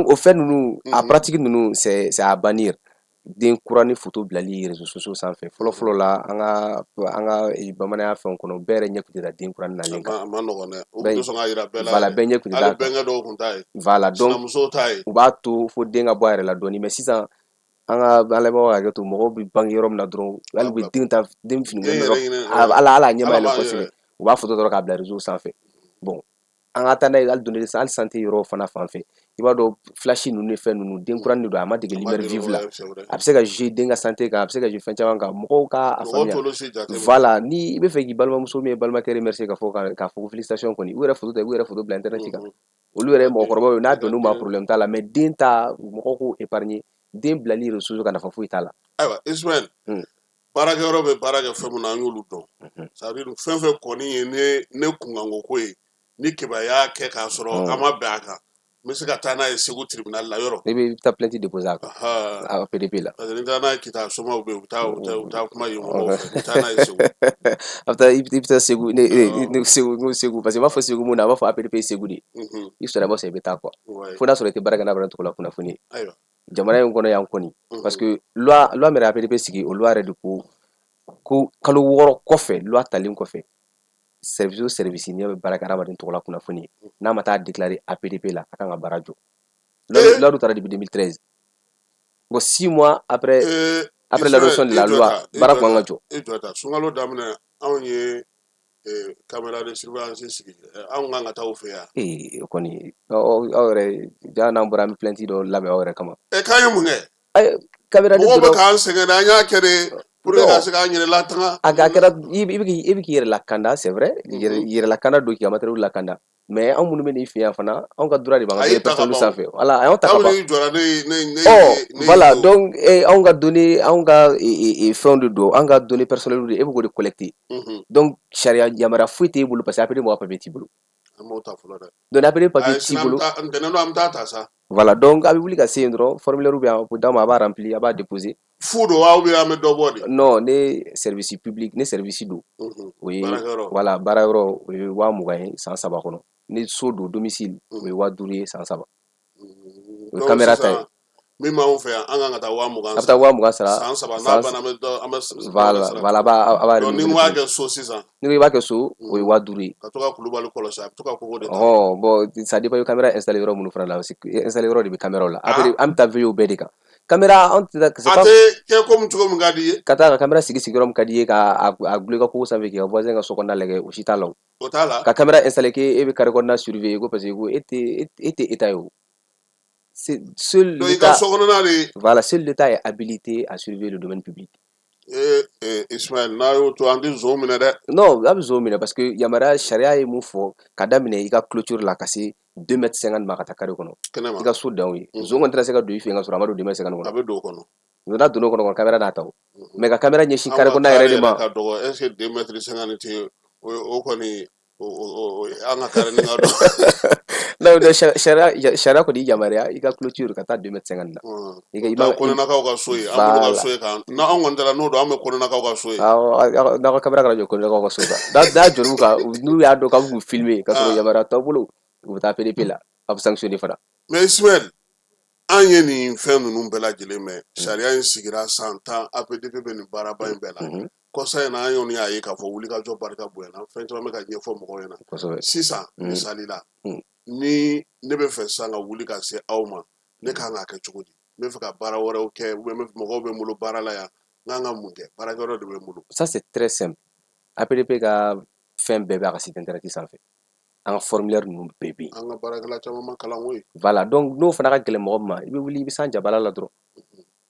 o fɛn ninnu, a pratique ninnu, c'est à bannir. Den kura ni photo bilali réseaux sociaux sanfɛ, fɔlɔ fɔlɔ la, an ka bamananya fɛnw kɔnɔ, bɛɛ yɛrɛ ɲɛ tun tɛ da den kura nalen kan. A ma nɔgɔn dɛ, u tun tɛ sɔn k'a jira bɛɛ la. Voilà, bɛɛ ɲɛ tun tɛ da. Hali bɛnkɛ dɔw tun t'a ye. Voilà, donc sinamusow t'a ye. U b'a to fo den ka bɔ a yɛrɛ la dɔɔni. Mais sisan, an ka an lamɛnbagaw hakɛ to, mɔgɔw bɛ bange yɔrɔ min na dɔrɔn, hali u bɛ den ta, den fini dɔrɔn, ala a ɲɛ ma yɛlɛ kosɛbɛ, u b'a photo dɔrɔn k'a bila réseau sanfɛ. Bon, an ka taa n'a ye hali données, hali santé yɔrɔ fana fan fɛ, i b'a dɔn flash ninnu ni fɛn ninnu, den kuranin de don, a ma dege lumière vive la, a bɛ se ka jouer den ka santé kan, a bɛ se ka jouer fɛn caman kan. Mɔgɔw ka a faamuya, voilà. Ni i bɛ fɛ k'i balimamuso min ye balimakɛ remercier, k'a fɔ ko félicitation kɔni, u yɛrɛ photo ta, i b'u yɛrɛ photo bila internet kan. Olu yɛrɛ ye mɔgɔkɔrɔbaw ye, n'a bɛnn'u ma, problème t'a la. Mais den ta, mɔgɔw k'o épargner. Den bilali réseaux sociaux kan, nafa foyi t'a la. Ayiwa Ismaël, baarakɛyɔrɔ bɛ baara kɛ fɛn min na, an y'olu dɔn. C'est à dire, fɛn fɛn kɔni ye ne kunkanko ko ye, ni Keba y'a kɛ k'a sɔrɔ an ma bɛn a kan, n bɛ se ka taa n'a ye Segu tribunal la yɔrɔ? Ne bɛ taa plainte déposer a kan APDP la. Parce que ni taara n'a ye Kita, somaw bɛ yen, u bɛ taa kuma yen mɔgɔw fɛ, n bɛ taa n'a ye Segu. A bɛ taa, i bɛ taa Segu, ne Segu, n ko Segu, parce que n b'a fɔ Segu mun na, a b'a fɔ APDP ye Segu de ye. I sɔrɔ, i b'a sɔrɔ i bɛ taa quoi, fo n'a sɔrɔ i tɛ baara kɛ n'a tɔgɔ la kunnafoni ye. Jamana in kɔnɔ yan kɔni, parce que loi min yɛrɛ APDP sigi, o loi yɛrɛ de ko kalo 6 kɔfɛ, loi talen kɔfɛ, service o service n'i bɛ baara kɛ hadamaden tɔgɔ la kunnafoni ye, n'a ma taa déclarer APDP la, a kan ka baara jɔ. Loi dun taara depuis 2013. Bon, 6 mois après l'adoption de la loi, baara kun kan ka jɔ. I jɔ ta, sunkalo daminɛ, anw ye caméra de surveillance sigi, anw kan ka taa o fɛ yan. Ee, o kɔni, aw yɛrɛ ja, n'an bɔra, an bɛ plainte dɔ labɛn aw yɛrɛ kama. Ɛ, k'an ye mun kɛ? Caméra mɔgɔw bɛ k'an sɛgɛn dɛ, an y'a kɛ de pour que ka se k'an yɛrɛ latanga. A kɛra, i bɛ k'i yɛrɛ lakanda, c'est vrai, yɛrɛ lakanda don, k'i ka matériel lakanda. Mais anw minnu bɛ n'i fɛ yan fana, anw ka droit de b'an ka données personnelles sanfɛ. Voilà, a y'anw ta ka ban. Ɔ voilà, donc anw ka données, anw ka fɛnw de don, an ka données personnelles de, e bɛ k'o de collecter. Donc sariya yamaruya foyi t'e bolo, parce que APD mɔgɔ papier t'i bolo. An m'o ta fɔlɔ dɛ. Donc APD papier t'i bolo. Ntɛnɛn don, an bɛ taa ta sa. Voilà, donc a bɛ wuli ka se yen dɔrɔn, formulaire bɛ yan, o d'aw ma, a b'a remplir, a b'a déposer. Fu don wa ou bien an bɛ dɔ bɔ de? Non, ne service public, ne service don, o ye Baarakɛyɔrɔ. Voilà, baarayɔrɔ, o ye 20 000 ye san 3 kɔnɔ. Ni so don, domicile, o ye 5000 ye san 3. O ye Donc caméra ta ye. Sisan min b'anw fɛ yan, an kan ka taa 20 000 A bɛ taa 20 000 sara. San 3, n'a banna, an bɛ dɔ an bɛ dɔ Voilà. wɛrɛ sara. Voilà, a b'a Donc ni n renouveler ko b'a tuguni. kɛ so sisan? N'i ko i b'a kɛ so, o ye 5000 ye. Ka to ka Kulubali kɔlɔsi, a bɛ to ka kogo de ta. Ɔhɔn, bon, ça dépend i bɛ caméra installer yɔrɔ minnu fana la, parce que installer yɔrɔ de bɛ caméra la. Après, an bɛ taa veiller o bɛɛ de kan. Caméra, anw tɛ taa, c'est A pas tɛ kɛ komi cogo min ka di i ye. Ka taa ka caméra sigi sigiyɔrɔ min ka di i ye, ka a gulon i ka kogo sanfɛ, k'i ka voisin ka so kɔnɔna lajɛ, o si t'a la o. O t'a la. Ka caméra installer k'e bɛ carré kɔnɔna surveiller ko parce que ko e tɛ état ye o. C'est seul Donc i ka l'État so kɔnɔna de. Voilà, seul l'État est habilité à surveiller le domaine public. Ee ee, Ismaël, n'a y'o to, an tɛ zon minɛ dɛ. Non, a bɛ zon minɛ parce que yamaruya, sariya ye mun fɔ, ka daminɛ i ka clôture la ka se 2 mètres 50 ma ka taa carré kɔnɔ. Kɛnɛma. I ka so dan o ye. Zon kɔni tɛna se ka don i fɛ yen ka sɔrɔ a ma don 2 mètres 50 kɔnɔ. A bɛ don o kɔnɔ. N'a donna o kɔnɔ, caméra n'a ta o. Mais ka caméra ɲɛsin An carré ka kɔnɔna yɛrɛ carré de yɛrɛ ma. ka dɔgɔ, est ce que 2 mètres 50 tɛ o kɔni o an ka carré nin ka dɔgɔ. Non, non, sariya kɔni y'i yamaruya i ka clôture ka taa 2 mètres 50 na. I ka i Taa ma Kɔnɛnakaw ka so ye, an bolo ka Voilà. so ye kan n'anw kɔni taara n'o don, an bɛ Kɔnɛnakaw ka so ye. Awɔ, n'aw ka caméra kana jɔ Kɔnɛnakaw ka so kan. N'a jɔr'u kan, n'u y'a dɔn k'aw bɛ k'u filmer ka sɔrɔ yamaruya t'aw bolo, u bɛ taa APDP la, a bɛ sanctionner fana. Mais Ismaël, an ye nin fɛn ninnu bɛɛ lajɛlen mɛn, sariya in sigira san 10, APDP bɛ nin baaraba in bɛɛ la. Kɔsa in na, an y'o y'a ye k'a fɔ wulikajɔ barika bonyana, fɛn caman bɛ ka ɲɛfɔ mɔgɔw ɲɛna. Sisan, misali la, ni ne bɛ fɛ sisan ka wuli ka se aw ma, ne kan k'a kɛ cogo di? N bɛ fɛ ka baara wɛrɛw kɛ ou bien mɔgɔw bɛ n bolo baara la yan, n kan ka mun kɛ? Baarakɛyɔrɔ de bɛ n bolo. Ça, c'est très simple. APDP ka fɛn bɛɛ bɛ a ka site internet sanfɛ. An ka formulaire ninnu bɛɛ bɛ yen. An ka baarakɛla caman ma kalan koyi. Voilà, donc n'o fana ka gɛlɛn mɔgɔ min ma, i bɛ wuli, i bɛ s'an jabala la dɔrɔn.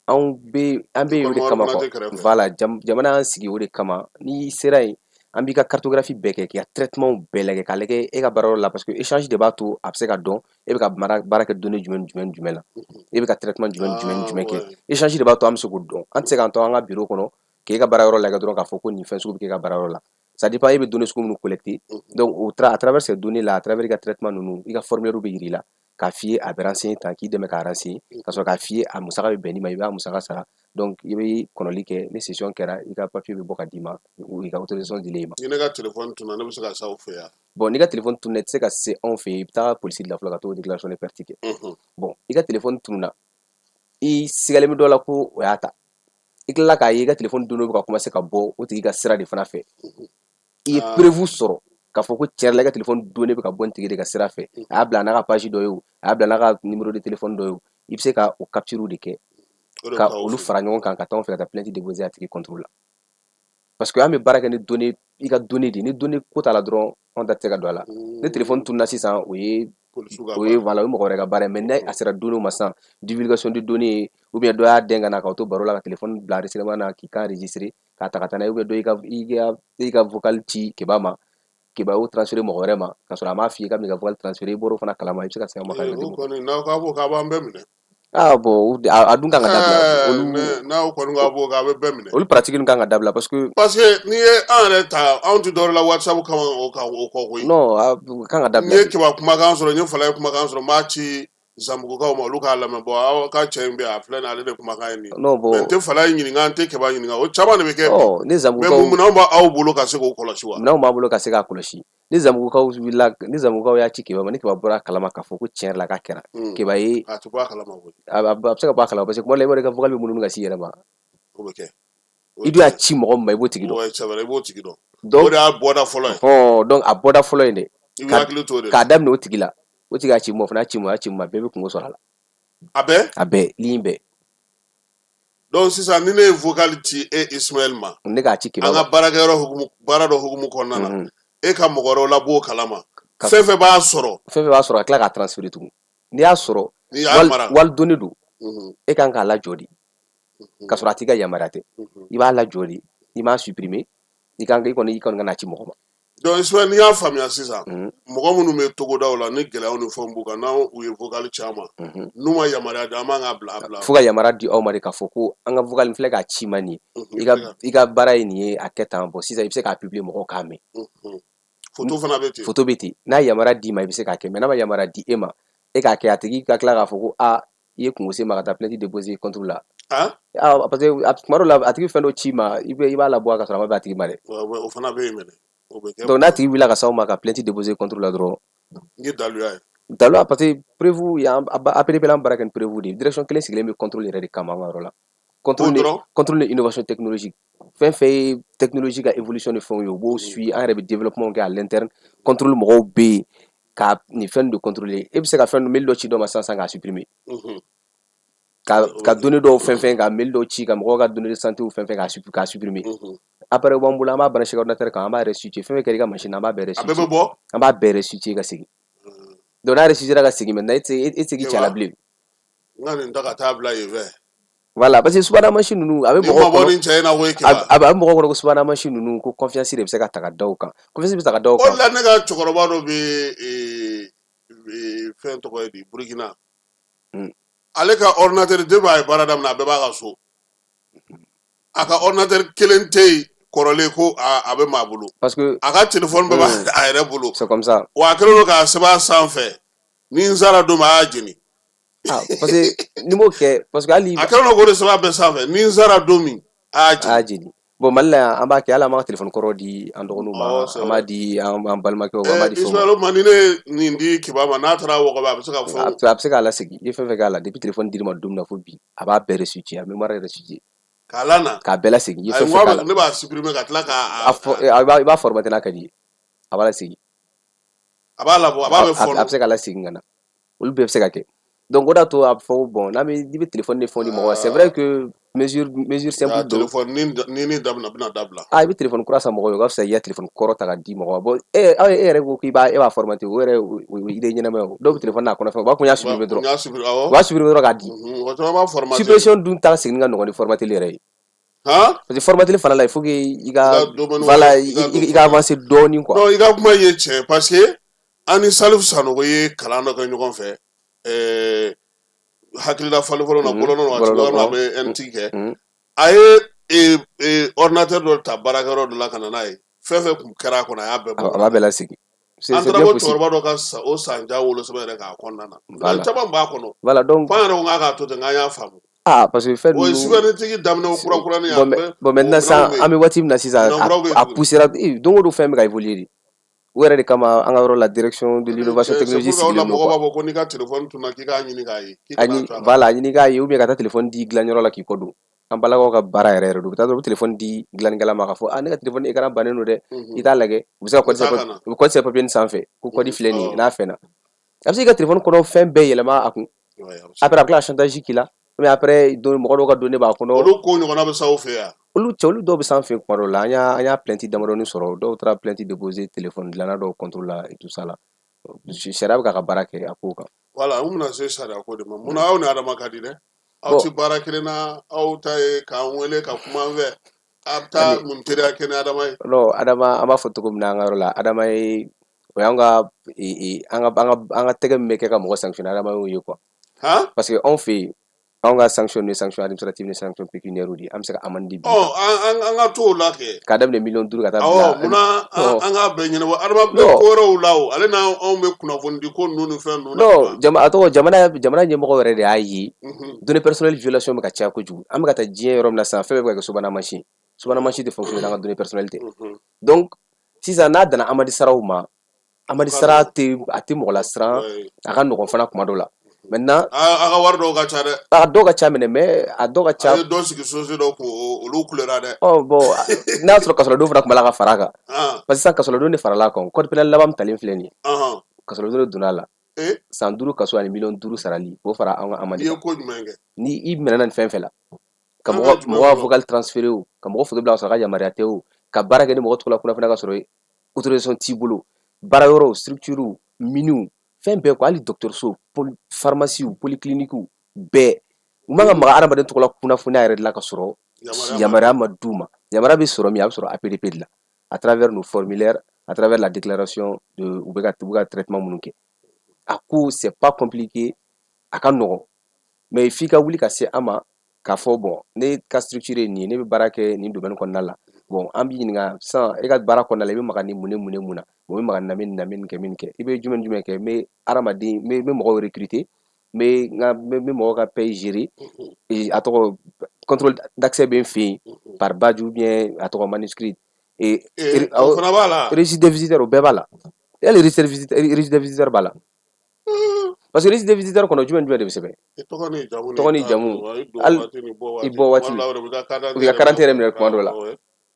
Anw bɛ an bɛ yen o de École kama fana quoi. tɛ kɛrɛfɛ. Voilà, jamana y'an sigi o de kama. N'i sera yen, an b'i ka cartographie bɛɛ kɛ, k'i ka traitement bɛɛ lajɛ, k'a lajɛ e ka baarayɔrɔ la, parce que échange de b'a to a bɛ se ka dɔn e bɛ ka baara kɛ données jumɛn jumɛn jumɛn la, e bɛ ka traitement jumɛn jumɛn jumɛn kɛ. Échange de b'a to an bɛ se k'o dɔn. An tɛ se k'an to an ka bureau kɔnɔ k'e ka baarayɔrɔ lajɛ dɔrɔn k'a fɔ ko nin fɛn sugu bɛ k'e ka baarayɔrɔ la. Ça dépend e bɛ données sugu minnu collecter. Donc à travers ces données là, à travers i ka traitement ninnu, i ka formulaire bɛ yir'i la k'a f'i ye a bɛ renseigner tan, k'i dɛmɛ k'a renseigner, ka sɔrɔ k'a f'i ye a musaka bɛ bɛn nin ma, i b'a musaka sara. Donc i bɛ kɔnɔli kɛ, ni session kɛra, i ka papier bɛ bɔ ka d'i ma, i ka autorisation dilen i ma. Ni ne ka téléphone tununa, ne bɛ se ka s'aw fɛ yan? Bon, n'i ka téléphone tununa, i tɛ se ka se anw fɛ yen, i bɛ taa polisi de la fɔlɔ ka t'o déclaration de perte kɛ. Bon, i ka téléphone tununa, i sigalen bɛ dɔ la ko o y'a ta, i tilala k'a ye i ka téléphone données bɛ ka commencer ka bɔ o tigi ka sira de fana fɛ, i ye preuve sɔrɔ k'a fɔ ko tiɲɛ yɛrɛ la i ka téléphone données bɛ ka bɔ nin tigi de ka sira fɛ, a y'a bila n'a ka page dɔ ye o, a y'a bila n'a ka numéro de téléphone dɔ ye o, i bɛ se ka o capture de kɛ O de bɛ ka taa aw olu fɛ. Fara ɲɔgɔn kan ka taa anw fɛ ka taa plainte déposer a tigi contre la, parce que an bɛ baara kɛ ni données, i ka données de, ni données ko t'a la dɔrɔn, anw ta tɛ se ka don a la. Ni téléphone tununa sisan, o ye Polisiw ka o ye baara. Voilà, o ye mɔgɔ wɛrɛ ka baara ye. Mais n'a a sera données ma sisan, divulgation de données, ou bien dɔ y'a dɛn ka na k'aw to baro la ka téléphone bila enregistrement na k'i kan enregistrer k'a ta ka taa n'a ye, ou bien dɔ y'i ka vocal ci Keba ma, Keba y'o transférer mɔgɔ wɛrɛ ma ka sɔrɔ a m'a f'i ye k'a bɛna i ka vocal transférer, i bɔr'o fana kalama, i bɛ se ka segin a ma ka Ee, o kɔni n'aw k'a b'o kɛ, a b'an bɛɛ minɛ. Ah bon, a dun kan ka dabila. Olu N'aw kɔni k'a b'o kɛ, a bɛ bɛɛ minɛ. Olu pratique ninnu kan ka dabila parce que Parce que n'i ye an yɛrɛ ta, anw tɛ dɔwɛrɛ la WhatsApp kama o kan o kɔ koyi. Non, a kan ka N dabila ye de. Keba kumakan sɔrɔ, n ye Falaye kumakan sɔrɔ, n b'a ci Zanbugukaw ma, olu k'a lamɛn. Bɔn, aw ka cɛ in bɛ yan, a filɛ nin ye, ale de kumakan ye nin ye. Non, Mais n bon. tɛ Falaye ɲininka, n tɛ Keba ɲininka, o caman de bɛ kɛ bi. Ɔ, ni Mais Zanbugukaw mun minɛnw b'aw bolo ka se k'o kɔlɔsi wa? Minɛnw b'an bolo ka se k'a kɔlɔsi. Ni Zanbugukaw wulila, ni Zanbugukaw y'a ci Keba ma, ni Keba bɔra a kalama k'a fɔ ko tiɲɛ yɛrɛ la k'a kɛra, Keba ye A tɛ bɔ a kalama koyi. A bɛ se ka bɔ a kalama parce que kuma dɔ la, i b'a dɔn i ka vocal bɛ munumunu ka s'i yɛrɛ ma. O bɛ kɛ. I dun y'a ci mɔgɔ min ma, i b'o tigi dɔn. Ouais, c'est vrai, i b'o tigi dɔn. Donc O de y'a bɔda fɔlɔ ye. Ɔhɔn, donc a bɔda fɔlɔ ye dɛ. I b'i hakili to o de la. K'a daminɛ o tigi la, o tigi y'a ci mun ma, o fana y'a ci mun ma, a y'a ci mun ma, bɛɛ bɛ kungo sɔrɔ a la. A bɛɛ? A bɛɛ, ligne bɛɛ. Donc sisan ni ne ye vocal ci e Ismaël ma, Ne k'a ci Keba an ma. ka baarakɛyɔrɔ hukumu, baara dɔ hukumu kɔnɔna na, e ka mɔgɔ wɛrɛw lab'o kalama. Fɛn fɛn b'a sɔrɔ. Fɛn fɛn b'a sɔrɔ, ka tila k'a transférer tugun. N'i y'a sɔrɔ, N'i y'a mara. Wali données don, e kan k'a lajɔ de. K'a sɔrɔ a t'i ka yamaruya tɛ. I b'a lajɔ de, i m'a supprimer, i kan i kɔni kana ci mɔgɔ ma. Donc Ismaël, n'i y'a faamuya sisan, mɔgɔ minnu bɛ togodaw la ni gɛlɛyaw ni fɛnw b'u kan, n'u ye vocal ci an ma, n'u ma yamaruya di, an man k'a bila a bila. Fo ka yamaruya di aw ma de k'a fɔ ko an ka vocal filɛ k'a ci ma nin ye. I ka baara ye nin ye, a kɛ tan. Bon, sisan i bɛ se k'a publier, mɔgɔw k'a mɛn. Photo fana bɛ ten. Photo bɛ ten. N'a yamaruya d'i ma, i bɛ se k'a kɛ, mais n'a ma yamaruya di e ma, E k'a kɛ, a tigi ka tila k'a fɔ ko aa, i ye kungo se ma ka taa plainte déposer contre la. Ah, ah, parce que tuma dɔw la, a tigi fɛn dɔ ci ma, i b'a labɔ ka sɔrɔ a ma bɛn a tigi ma dɛ. O fana bɛ yen mɛnɛ, o bɛ kɛ. Donc n'a tigi wulila ka s'aw ma ka plainte déposer contre la dɔrɔn, N ye daluya ye. Daluya, parce que preuve y'an APDP la, an baara kɛ ni preuve de ye. Direction kelen sigilen bɛ contrôle yɛrɛ de kama an ka yɔrɔ la. Contrôle ni dɔrɔn. Contrôle ni innovation technologique, fɛn fɛn ye technologie ka évolution ni fɛnw ye, u b'o suit. An yɛrɛ bɛ développement kɛ à l'interne. Contrôle mɔgɔw bɛ yen ka nin fɛn de contrôler. E bɛ se ka fɛn mail dɔ ci dɔ ma sisan sisan k'a supprimer, ka données dɔw fɛn fɛn, ka mail dɔw ci, ka mɔgɔw ka données de santé fɛn fɛn k'a supprimer. Appareil b'an bolo, an b'a brancher ordinateur kan, an b'a restituer. Fɛn fɛn kɛra i ka machine na, an b'a bɛɛ A bɛɛ bɛ restituer. bɔ. An b'a bɛɛ restituer ka segin. Donc n'a restituer ka segin, maintenant e tɛ se k'i cɛ a la bilen. N ka nin ta ka taa bila yen fɛ. Voilà, parce que subahana mansin ninnu, a bɛ Ni mɔgɔw ma bɔ kɔnɔ nin cɛ in na koyi, Keba. A bɛ mɔgɔw kɔnɔ ko subahana mansin ninnu, ko confiance de bɛ se ka ta ka da u kan, confiance bɛ ta ka da u O kan. de la, ne ka cɛkɔrɔba dɔ bɛ fɛn tɔgɔ ye di, Burukina. Ale ka ordinateur, depuis a ye baara daminɛ, a bɛɛ b'a ka so. A ka ordinateur kelen tɛ yen kɔrɔlen ko a bɛ maa bolo. Parce que A ka téléphone bɛɛ b'a a yɛrɛ bolo. C'est comme ça. Wa a kɛlen don k'a sɛbɛn a sanfɛ: ni n sara don min, a y'a jeni. Ah, parce que n'i m'o kɛ, parce que hali A kɛlen don k'o de sɛbɛn a bɛɛ sanfɛ: ni n sara don min, a y'a jeni. A y'a jeni. Bon, Mali la yan, an b'a kɛ, hali an b'an ka téléphone kɔrɔ di an dɔgɔninw ma, Awɔ, c'est an b'a vrai. di an balimakɛw ma, an b'a di fɛnw ma. Ismaël, ma ni ne ye nin di Kiba ma, n'a taara Wɔgɔbɛ, a bɛ se ka fɛnw A bɛ se k'a lasegin. I ye fɛn fɛn k'a la depuis téléphone dir'i ma don min na fo bi, a b'a bɛɛ restituer, a mémoire restituer. K'a lana. K'a bɛɛ lasegin, i ye Ayi, fɛn n fɛn ko k'a la. ne b'a supprimer ka tila k'a A fɔ i b'a formater n'a ka di ye, a b'a lasegin. A b'a labɔ, a b'a bɛ A fɔnɔ. bɛ se ka lasegin ka na, olu bɛɛ bɛ se ka kɛ. Donc o de y'a to a bɛ fɔ ko bon, n'an bɛ n'i bɛ téléphone ni fɛnw di mɔgɔ ma, c'est vrai que mesure simple Nka don. Téléphone ni daminɛ bɛna dabila. Ah, i bɛ téléphone kura san mɔgɔ ye, o ka fisa i ka téléphone kɔrɔ ta ka di mɔgɔ ma. Bon, e yɛrɛ ko k'i b'a e b'a formater, o yɛrɛ o ye idée ɲɛnama ye. O dɔw bɛ téléphone n'a kɔnɔ fɛn, u b'a fɔ ko n y'a supprimer dɔrɔn. N y'a supprimer, awɔ. U b'a supprimer dɔrɔn k'a di. Mɔgɔ caman b'a formater. Suppression dun ta seginni ka nɔgɔn ni formater yɛrɛ ye. Han. Parce que formater fana la, il faut que i ka I ka domaine voilà, i ka i ka avancer dɔɔnin quoi. Non, i ka kuma ye tiɲɛ, parce que an ni Salif Sanogo ye kalan dɔ kɛ ɲɔgɔn fɛ, hakilila falen fɔlɔ na, bɔlɔlɔ na, waati bɔlɔlɔ, min a bɛ NT kɛ, a ye ordinateur dɔ ta baarakɛyɔrɔ dɔ la ka na n'a ye, fɛn fɛn kun kɛra a kɔnɔ, a y'a bɛɛ bɔ. A b'a bɛɛ lasegin. An C'est taara bien ko possible. cɛkɔrɔba dɔ ka o sanja wolosɛbɛn yɛrɛ k'a kɔnɔna na. Voilà. Caman b'a kɔnɔ. Voilà, donc F'an yɛrɛ ko k'a k'a to ten, k'an y'a faamu. Ah, parce que fɛn O ye ninnu cybernétique daminɛ kura kuranin ye. Bon, mais, bon, maintenant sisan, an bɛ waati min na sisan, Minɛn kuraw bɛ yen a tuguni. poussera don o don, fɛn bɛ ka évoluer de. O yɛrɛ de kama, an ka yɔrɔ la, direction de l'innovation C'est technologique pourquoi o la sigilen don mɔgɔw quoi. b'a fɔ ko n'i ka téléphone tunna, k'i k'a ɲini k'a ye, k'i A kana ɲini to a ka voilà, a ɲini k'a ye, ou bien ka taa téléphone di dilanyɔrɔ la k'i kɔ don. An balakaw ka baara yɛrɛ yɛrɛ don, u bɛ taa dɔrɔn, u bɛ téléphone di dilannikɛla ma k'a fɔ: ah, ne ka téléphone écran bannen don dɛ, i t'a lajɛ. U bɛ se ka code I t'a sɛbɛn ka na. U bɛ code sɛbɛn papier nin sanfɛ ko code filɛ nin ye, n'a fɛnna, a bɛ se k'i ka téléphone kɔnɔ fɛn bɛɛ yɛlɛma a kun. Ouais, a bɛ se. Après, a bɛ tila ka chantage k'i la, mais après don mɔgɔ dɔw ka données b'a kɔnɔ. Olu ko ɲɔgɔnna bɛ s'aw fɛ yan? Olu cɛ, olu dɔw bɛ s'an fɛ yen kuma dɔw la. An y'a plainte damadɔni sɔrɔ, dɔw taara plainte déposer téléphone dilanna dɔw contre la et tout ça la. Sariya bɛ k'a ka baara kɛ a kow kan. Voilà, n bɛna se sariya ko de ma. Munna aw ni Adama ka di dɛ? Aw Bon. ti baara kelen na, aw ta ye k'an wele ka kuma an fɛ, a bɛ taa mun teriya kɛ ni Adama ye? Non, Adama, an b'a fɔ cogo min na an ka yɔrɔ la, Adama ye o y'an ka an ka tɛgɛ min bɛ kɛ ka mɔgɔ sanctionner, Adama y'o ye quoi. Han. Parce que anw fɛ yen, anw ka sanction ye sanction administrative ni sanction pécuniaire de ye. An bɛ se ka amende bin Ɔ, an ka to o la kɛ. k'a daminɛ miliyɔn 5 ka taa Awɔ. bila. Munna an k'a bɛɛ ɲɛnabɔ? Adama bɛ Non. ko wɛrɛw la o, ale n'anw bɛ kunnafoni di ko ninnu ni fɛn ninnu na. Non, jama a tɔgɔ jamana ɲɛmɔgɔ yɛrɛ de y'a ye données personnelles violation bɛ ka caya kojugu. An bɛ ka taa diɲɛ yɔrɔ min na sisan, fɛn bɛɛ bɛ ka kɛ subahana mansin. Subahana mansin tɛ fonctionner n'an ka données personnelles tɛ. Donc sisan, n'a danna amende saraw ma, amende sara tɛ, a tɛ mɔgɔ lasiran, a ka nɔgɔn fana kuma dɔw la. Maintenant A ka wari dɔw ka ca dɛ. A dɔw ka ca minɛ, mais a dɔw ka ca. A ye dɔ sigi société dɔw kun, olu kulera dɛ. Ɔ bon, n'a y'a sɔrɔ kasoladon fana tun b'a la ka fara a kan, parce que sisan kasoladon de farala a kan. Code pénal laban min talen filɛ nin ye, kasoladon de donna a la, san 5 kaso ani miliyɔn 5 sarali, k'o fara an ka amende I ye kan. Ko jumɛn kɛ? Ni i minɛna nin fɛn fɛn la, ka An mɔgɔ ka jumɛn mɔgɔ ka fɔlɔ? vocal transféré o, ka mɔgɔ photo bila ka sɔrɔ a ka yamaruya tɛ o, ka baara kɛ ni mɔgɔ tɔgɔ la kunnafoniya ka sɔrɔ autorisation t'i bolo, baara yɔrɔw, structure, miniw, fɛn bɛɛ quoi, hali dɔgɔtɔrɔso, pharmacie, polyclinique bɛɛ, u man ka maga hadamaden tɔgɔ la kunnafoniya yɛrɛ de la ka sɔrɔ yamaruya ma d'u ma. Yamaruya bɛ sɔrɔ min, a bɛ sɔrɔ APDP de la, à travers nos formulaires, à travers la déclaration de u bɛ ka traitement minnu kɛ. A ko c'est pas compliqué, a ka nɔgɔn, mais f'i ka wuli ka se an ma k'a fɔ: bon, ne ka structure ye nin ye, ne bɛ baara kɛ nin domaine kɔnɔna la. Bon, an b'i ɲininka sisan, e ka baara kɔnɔna la, i bɛ maga ni mun ni mun ni mun na? Bon, n bɛ maga nin na, n bɛ nin na, n bɛ nin kɛ, n bɛ nin kɛ. I bɛ jumɛn jumɛn kɛ? N bɛ hadamaden, n bɛ mɔgɔw recruter, n bɛ n ka n bɛ mɔgɔw ka paye gérer, a tɔgɔ contrôle d'accès bɛ n fɛ yen par badge ou bien a tɔgɔ manuscrit. Et o fana b'a la. Registre des visiteurs, o bɛɛ b'a la. Hali registre des visiteurs b'a la. Parce que registre des visiteurs kɔnɔ, jumɛn jumɛn de bɛ sɛbɛn? Tɔgɔ ni jamu. Tɔgɔ ni jamu, hali i bɔ waati, u b'i ka carte yɛrɛ minɛ tuma dɔw la.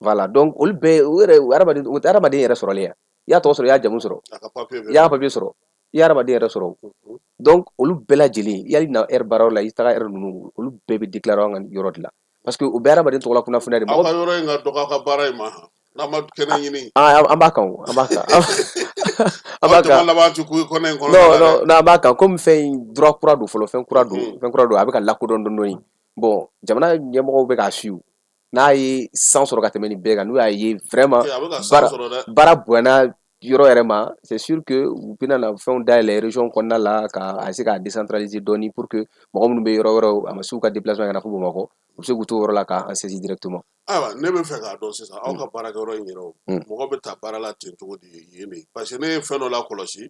Voilà, donc olu bɛɛ, o yɛrɛ hadamaden, o tɛ hadamaden yɛrɛ sɔrɔlen ya. I y'a tɔgɔ sɔrɔ, i y'a jamu sɔrɔ, i y'a papier sɔrɔ, i ye hadamaden yɛrɛ sɔrɔ. Donc olu bɛɛ lajɛlen, yali na heure baarayɔrɔ la, i taga heure ninnu, olu bɛɛ bɛ déclarer an ka yɔrɔ de la, parce que o bɛɛ hadamaden tɔgɔla kunnafoniya de. Aw ka yɔrɔ in ka dɔgɔ aw ka baara in ma, n'a ma kɛnɛ ɲini. An b'a kan o, an b'a kan, an b'a kan. Laban ti ku kɔnɔ in kɔnɔ. Non, non, non, an b'a kan. Komi fɛn in droit kura don fɔlɔ, fɛn kura don, fɛn kura don, a bɛ ka lakodɔn dɔɔni dɔɔni. Bon, jamana ɲɛmɔgɔw bɛ k'a suivre. N'a ye san sɔrɔ ka tɛmɛ nin bɛɛ kan, n'u y'a ye vraiment baara baara bonyana yɔrɔ yɛrɛ ma, c'est sûr que u bɛna na fɛnw dayɛlɛ région kɔnɔna la, ka a se k'a décentraliser dɔɔni, pour que mɔgɔ minnu bɛ yɔrɔ wɛrɛw, a ma se u ka déplacement ka na fo Bamakɔ, u bɛ se k'u to o yɔrɔ la k'an saisir directement. Ayiwa, ne bɛ fɛ k'a dɔn sisan, aw ka baarakɛyɔrɔ in yɛrɛ, o mɔgɔ bɛ ta baara la ten cogo di yen de? Parce que ne ye fɛn dɔ la kɔlɔsi,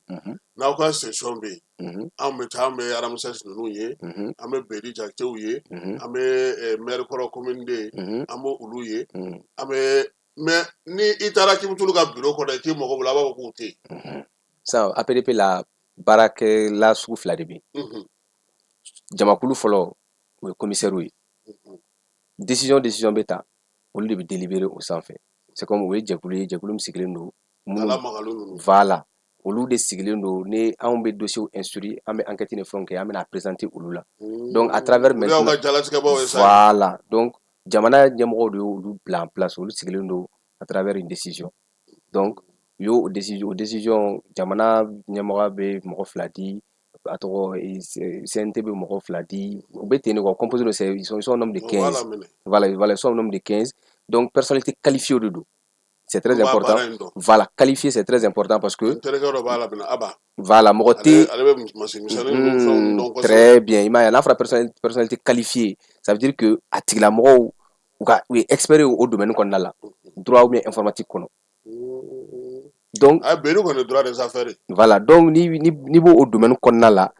n'aw ka session bɛ yen, anw bɛ taa, an bɛ Ramsès ninnu ye, an bɛ Bedi Jakitew ye, an bɛ maire kɔrɔ commune de, an bɛ olu ye, an bɛ. Mais ni i taara k'i bɛ t'olu ka bureau kɔnɔ, k'i mago b'u la, a b'a fɔ k'u tɛ yen. Sisan, APDP la, baarakɛla sugu fila de bɛ yen. Jamakulu fɔlɔ, o ye commissaire ye. Décision bɛ ta, olu de bɛ délibérer o sanfɛ. C'est comme o ye jɛkulu ye, jɛkulu min sigilen don minnu, voilà, olu de sigilen don. Ni anw bɛ dossier instruire, an bɛ enquête ni fɛnw kɛ, an bɛna présenter olu la. Donc à travers maintenant, voilà, donc jamana ɲɛmɔgɔw de y'olu bila en place, olu sigilen don à travers une décision. Donc u y'o décision, o décision, jamana ɲɛmɔgɔ bɛ mɔgɔ fila di, a tɔgɔ CNT bɛ mɔgɔ fila di, u bɛ ten de quoi, composé de, ils sont au nombre de 15. Voilà, ils sont au nombre de 15. Donc personnalité qualifiée de don, c'est très important. Voilà, qualifié, c'est très important, parce que voilà, mɔgɔ tɛ très bien. I m'a ye, n'a fɔra personnalité qualifiée, ça veut dire que a tigilamɔgɔw, u ka u ye expert ye o domaine kɔnɔna la, droit ou bien informatique kɔnɔ. Donc ah, Benu kɔni, droit des affaires. Voilà, donc ni b'o o domaine kɔnɔna la,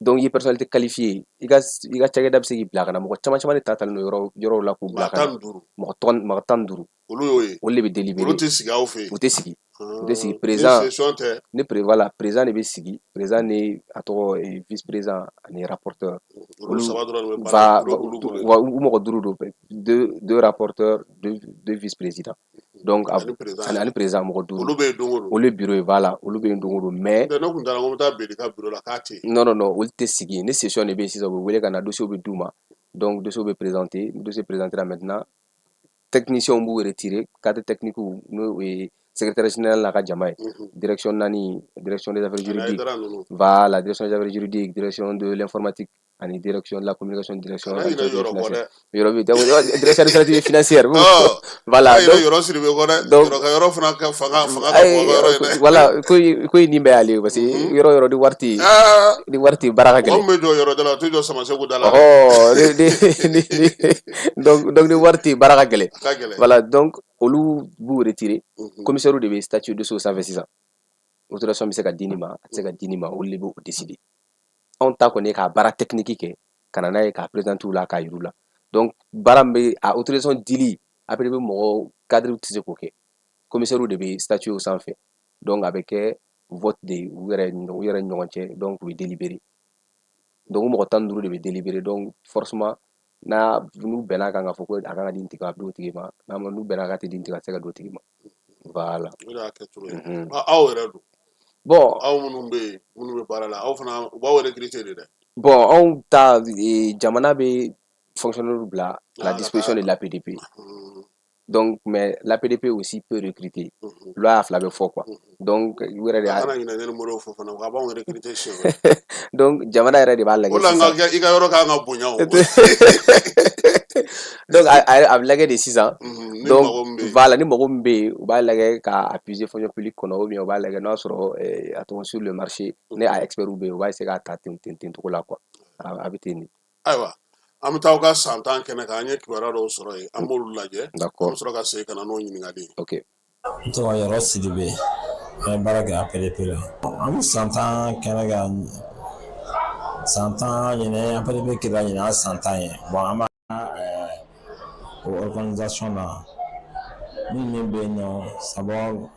donc i ye personnalité qualifiée, i ka cakɛda bɛ se k'i bila ka na. Mɔgɔ caman caman de ta talen don yɔrɔ yɔrɔw la k'u bila ka na. Mɔgɔ tɔn, mɔgɔ 15. Olu y'o ye. Olu de bɛ délibérer. Olu tɛ sigi aw fɛ yen. U tɛ sigi, u tɛ sigi. Président ni session tɛ. Ni pré voilà, président de bɛ sigi, président ni a tɔgɔ vice président ani rapporteur. Olu saba dɔrɔn de bɛ baara. Va, u mɔgɔ duuru don: deux rapporteurs, deux vice présidents, donc ani président, mɔgɔ duuru. Olu bɛ yen don o don. Olu ye bureau ye, voilà, olu bɛ yen don o don, mais ne kun taara ko n bɛ taa Bedi ka bureau la, k'a tɛ yen. Non, non, non, olu tɛ sigi. Ni session de bɛ yen sisan, u bɛ wele ka na, dossier bɛ d'u ma. Donc dossier bɛ présenter, dossier présenter maintenant, techniciens b'u retirer, cadre technique, n'o ye secrétaire général n'a ka jama ye, direction naani: direction des affaires juridiques, voilà, direction des affaires juridiques, direction de l'informatique ani direction de la communication, direction financière, yɔrɔ bɛ direction administrative et financière, voilà. Donc yɔrɔ siri bɛ kɔ dɛ. Donc ka yɔrɔ fana ka fanga fanga ka bɔ yɔrɔ in dɛ. Voilà, ko in nin bɛɛ y'ale ye, parce que yɔrɔ yɔrɔ ni wari tɛ yen, ni wari tɛ yen, baara ka gɛlɛn. Mɔgɔ min bɛ jɔ yɔrɔ da la, o tɛ jɔ Samasegu da la. Ɔhɔ, ni donc ni wari tɛ yen, baara ka gɛlɛn. Voilà, donc olu b'u retirer, commissaire de bɛ statuer dossier sanfɛ sisan. Autorisation bɛ se ka di nin ma, a tɛ se ka di nin ma, olu de b'o décider. Anw ta kɔni ye k'a baara technique kɛ, ka na n'a ye, k'a présenter u la, k'a yir'u la. Donc baara min bɛ a autorisation dili, après bɛ mɔgɔ cadre tɛ se k'o kɛ, commissaire de bɛ statuer o sanfɛ. Donc a bɛ kɛ vote de u yɛrɛ ni ɲɔgɔn cɛ. Donc u bɛ délibérer, donc u mɔgɔ 15 de bɛ délibérer. Donc forcément, n'a n'u bɛn'a kan k'a fɔ ko a kan ka di nin tigi ma, a bɛ d'o tigi ma. N'a ma, n'u bɛn'a kan tɛ di nin tigi ma, a tɛ se ka d'o tigi ma. Voilà. O de y'a kɛcogo ye. Aw yɛrɛ dun? Bon, aw minnu bɛ yen, minnu bɛ baara la, aw fana, u b'aw recruter de dɛ. Bon, anw ta, jamana bɛ fonctionnaire bila à la disposition de l'APDP. Donc mais l'APDP aussi peut recruter. Loi y'a fila bɛ fɔ quoi. Donc u yɛrɛ de y'a. A kana ɲinɛ ne ni Moribo fɔ fana, a b'anw recruter siɲɛ wɛrɛ. Donc jamana yɛrɛ de b'a lajɛ O la sisan. N ka i ka yɔrɔ kan ka bonya o. Donc a bɛ lajɛ de sisan. Ni donc mago min bɛ yen. Voilà, ni mago min bɛ yen, u b'a lajɛ k'a puiser fonction publique kɔnɔ, ou bien u b'a lajɛ n'a sɔrɔ a tɔgɔ sur le marché, ni a expert bɛ yen, u b'a essayer k'a ta ten ten ten cogo la quoi. A bɛ ten de. Ayiwa. An bɛ taa aw ka san 10 kɛnɛ kan. An ye kibaruya dɔw sɔrɔ yen, an b'olu lajɛ. D'accord. An bɛ sɔrɔ ka segin ka na n'o ɲininkali ye. Ok. N tɔgɔ Yɔrɔ Sidibe, n bɛ baara kɛ APDP la. An bɛ san 10 kɛnɛ kan, san 10 ɲinɛ APDP kɛra ɲinɛ san 10 ye. Bon, an b'a o organisation na min bɛ yen nɔ d'abord,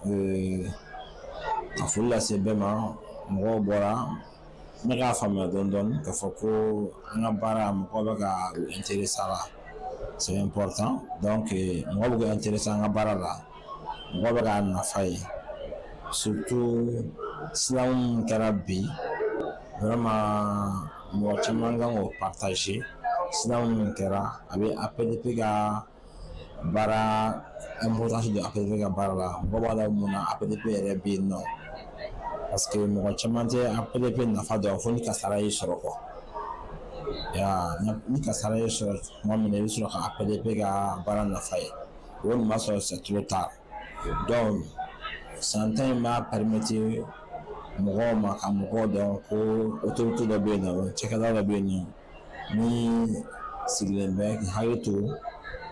ka foli lase bɛɛ ma. Mɔgɔw bɔra, ne k'a faamuya dɔɔni dɔɔni k'a fɔ ko an ka baara, mɔgɔw bɛ ka u intéressé a la, c'est important. Donc mɔgɔw bɛ ka intéressé an ka baara la, mɔgɔw bɛ k'a nafa ye, surtout slam min kɛra bi. Vraiment, mɔgɔ caman kan k'o partager. Slam min kɛra, a bɛ APDP ka baara importance don APDP ka baara la. Mɔgɔ b'a dɔn mun na APDP yɛrɛ bɛ yen nɔ, parce que mɔgɔ caman tɛ APDP nafa dɔn fo ni kasara y'i sɔrɔ quoi. Ya ni kasara y'i sɔrɔ tuma min na, i bɛ sɔrɔ ka APDP ka baara nafa ye. O nin b'a sɔrɔ c'est trop tard. Donc san 10 in b'a permettre mɔgɔw ma ka mɔgɔw dɔn ko autorité dɔ bɛ yen nɔ, cakɛda dɔ bɛ yen nɔ min sigilen bɛ k'i hakili to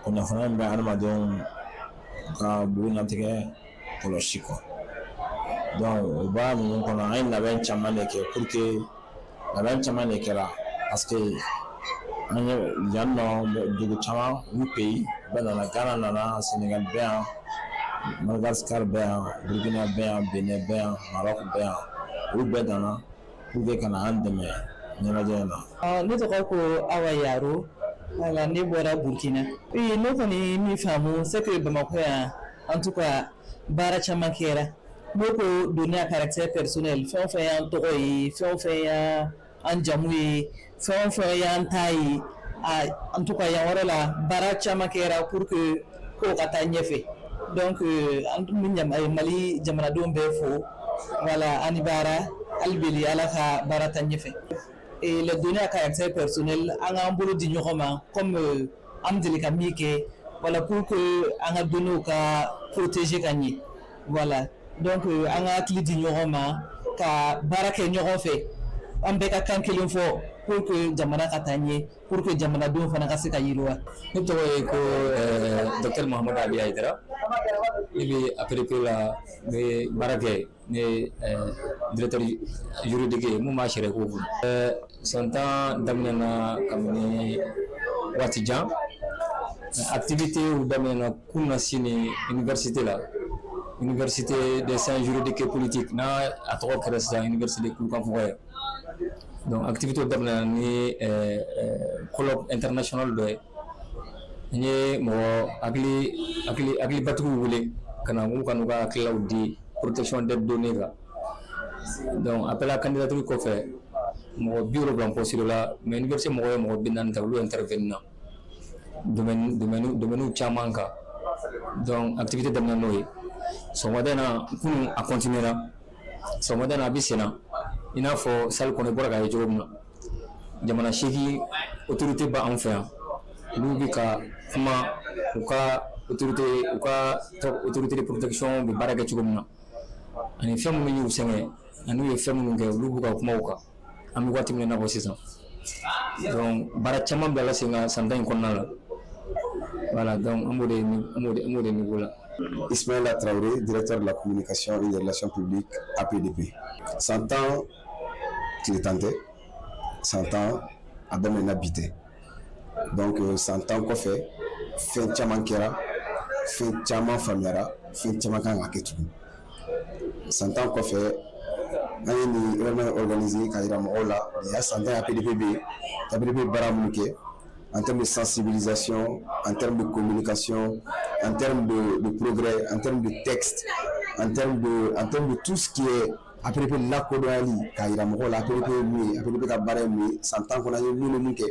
kunnafoniya min bɛ adamadenw ka bugunnatigɛ kɔlɔsi quoi. Donc o baara ninnu kɔnɔ, an ye labɛn caman de kɛ pour que labɛn caman de kɛra, parce que an ye yan nɔ dugu caman, huit pays bɛɛ nana. Ghana nana, Sénégal bɛ yan, Madagascar bɛ yan, Burkina bɛ yan, Benin bɛ yan, Maroc bɛ yan. Olu bɛɛ nana pour que ka na an dɛmɛ ɲɛnajɛ in na. Ne tɔgɔ ko Awa Yaro. Voilà, ne bɔra Burkina. Oui, ne kɔni ye min faamu, c'est que Bamakɔ yan, en tout cas, baara caman kɛra. N'o ko données à caractère personnel, fɛn o fɛn y'an tɔgɔ ye, fɛn o fɛn y'an jamu ye, fɛn o fɛn y'an ta ye, a en tout cas, yan yɔrɔ la, baara caman kɛra pour que kow ka taa ɲɛfɛ. Donc an bɛ Mali jamanadenw bɛɛ fo. Voilà, ani baara hali bi, Ala ka baara taa ɲɛfɛ. Et les données à caractère personnel, an k'an bolo di ɲɔgɔn ma comme an deli ka min kɛ, voilà, pour que an ka données ka protéger ka ɲɛ. Voilà, donc an ka hakili di ɲɔgɔn ma ka baara kɛ ɲɔgɔn fɛ, an bɛɛ ka kan kelen fɔ pour que jamana ka taa ɲɛ, pour que jamanadenw fana ka se ka yiriwa. Ne tɔgɔ ye ko docteur Mahamadu Ali Hayidara. Ne bɛ APDP la, n bɛ baara kɛ, ne ye directeur juridique ye mun b'a sariya ko kunna. San 10 daminɛna kabini waati jan. Activité daminɛna kunna sini université la, université des sciences juridiques et politiques, n'a a tɔgɔ kɛra sisan université Kulukanfuga ye. Donc activité daminɛna ni colloque international dɔ ye. N ye mɔgɔ hakili hakili hakilibatigiw wele ka na k'u ka n'u ka hakililaw di protection des données kan. Donc appel à candidature kɔfɛ, mɔgɔ 70 postulé la, mais université mɔgɔw ye mɔgɔ 40 ta, olu intervenir na domaine caman kan. Donc activité daminɛ n'o ye sɔgɔmada in na, kunun a continuer ra, sɔgɔmada in na a bɛ sen na. I n'a fɔ salle kɔnɔ, i bɔra k'a ye cogo min na, jamana 8 autorité b'anw fɛ yan. Olu bɛ ka kuma u ka autorité, u ka autorité de protection bɛ baara kɛ cogo min na, ani fɛn minnu y'u sɛgɛn, ani u ye fɛn minnu kɛ, olu b'u ka kuma o kan. An bɛ waati min na i n'a fɔ sisan, donc baara caman bilala sen kan san 10 in kɔnɔna la. Voilà, donc an b'o de niveau la. Ismaël Traoré, directeur de la communication et des relations publiques APDP. San 10 tile 10 tɛ, san 10 a daminɛna bi tɛ. Donc san 10 kɔfɛ, fɛn caman kɛra, fɛn caman faamuyara, fɛn caman kan ka kɛ tugun. San 10 kɔfɛ, an ye nin événement organisé k'a yira mɔgɔw la nin y'a san 10 APDP bɛ yen, APDP bɛ baara minnu kɛ en termes de sensibilisation, en termes de communication, en termes de progrès, en termes de texte, en termes de tout ce qui est APDP lakodɔnyali, k'a yira mɔgɔw la APDP ye mun ye, APDP ka baara ye mun ye. San 10 kɔnɔ, an ye mun ni mun kɛ,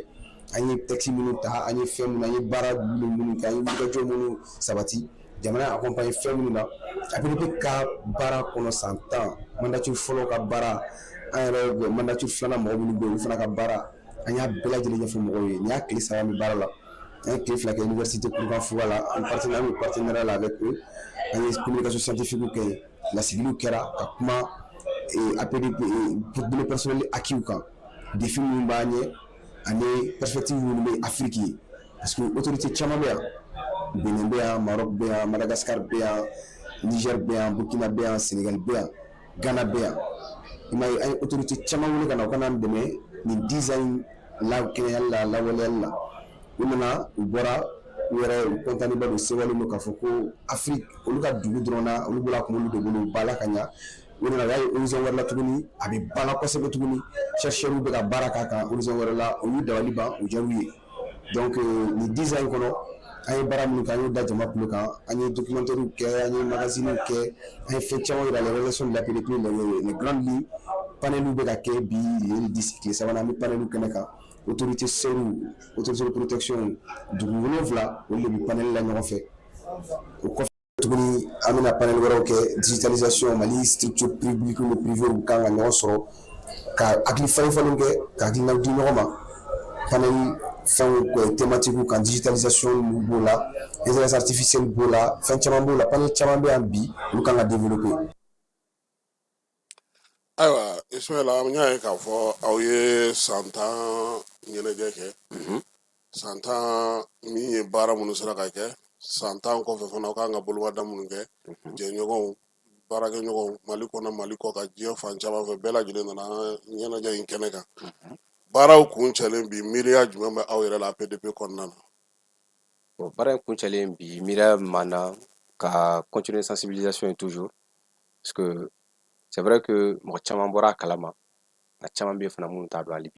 an ye texte minnu ta, an ye fɛn minnu, an ye baara minnu kɛ, an ye wulikajɔ minnu sabati, jamana y'a accompagné fɛn minnu na APDP ka baara kɔnɔ san 10, mandature fɔlɔ ka baara, an yɛrɛ mandature filanan mɔgɔ minnu bɛ yen, olu fana ka baara, an y'a bɛɛ lajɛlen ɲɛfɔ mɔgɔw ye. Nin y'a tile 3 min baara la, an ye tile 2 kɛ université Kurukanfuga la, an partenaire, an bɛ partenariat la avec eux. An ye communication scientifique kɛ yen, lasigiliw kɛra ka kuma APDP données personnelles acquis kan, défi minnu b'an ɲɛ. Ani perspective minnu bɛ Afrique ye, parce que autorité caman bɛ yan: Benin bɛ yan, Maroc bɛ yan, Madagascar bɛ yan, Niger bɛ yan, Burkina bɛ yan, Sénégal bɛ yan, Ghana bɛ yan. I m'a ye, an ye autorité caman wele ka na u ka n'an dɛmɛ nin 10 ans in la kɛnɛyali la, lawaleyali la. U nana, u bɔra, u yɛrɛ u kɔntaneba don, sewalen don k'a fɔ ko Afrique, olu ka dugu dɔrɔn na, olu bolo a kun b'olu de bolo ba la ka ɲa. U nana, u y'a ye horizon wɛrɛ la tuguni, a bɛ ba la kosɛbɛ tuguni. Chercheurs bɛ ka baara k'a kan horizon wɛrɛ la. U y'u dabali ban, u diyar'u ye. Donc nin 10 ans in kɔnɔ, an ye baara minnu kɛ, an y'o da jama tulo kan. An ye documentaire kɛ, an ye magazine kɛ, an ye fɛn caman yira, les réalisations de l'APDP, les grandes lignes. Paneliw bɛ ka kɛ bi le 10, tile sabanan, an bɛ paneliw kɛnɛ kan. Autorité sœurs, autorité de protection dugu wolonwula, olu de bɛ panel la ɲɔgɔn fɛ. O kɔfɛ tuguni, an bɛna panel wɛrɛw kɛ digitalisation. Mali structure publique ni privé kan ka ɲɔgɔn sɔrɔ ka hakili falen falen kɛ, ka hakilinaw di ɲɔgɔn ma panel fɛnw thématique kan. Digitalisation b'o la, intelligence artificielle b'o la, fɛn caman b'o la. Panel caman bɛ yan bi, olu kan ka développer. Ayiwa Ismaila, an y'a ye k'a fɔ aw ye san 10 ɲɛnajɛ kɛ. San 10 min ye, baara minnu sera ka kɛ san 10 kɔfɛ fana, aw kan ka bolomada minnu kɛ, jɛɲɔgɔnw, baarakɛɲɔgɔnw, Mali kɔnɔ, Mali kɔ ka, diɲɛ fan caman fɛ, bɛɛ lajɛlen nana ɲɛnajɛ in kɛnɛ kan. Baaraw kun cɛlen bi, miiriya jumɛn bɛ aw yɛrɛ la APDP kɔnɔna na? Bon, baara in kuncɛlen bi, miiriya min na, ka continuer sensibilisation ye toujours, parce que c'est vrai que mɔgɔ caman bɔra a kalama, nka caman bɛ yen fana minnu t'a dɔn hali bi.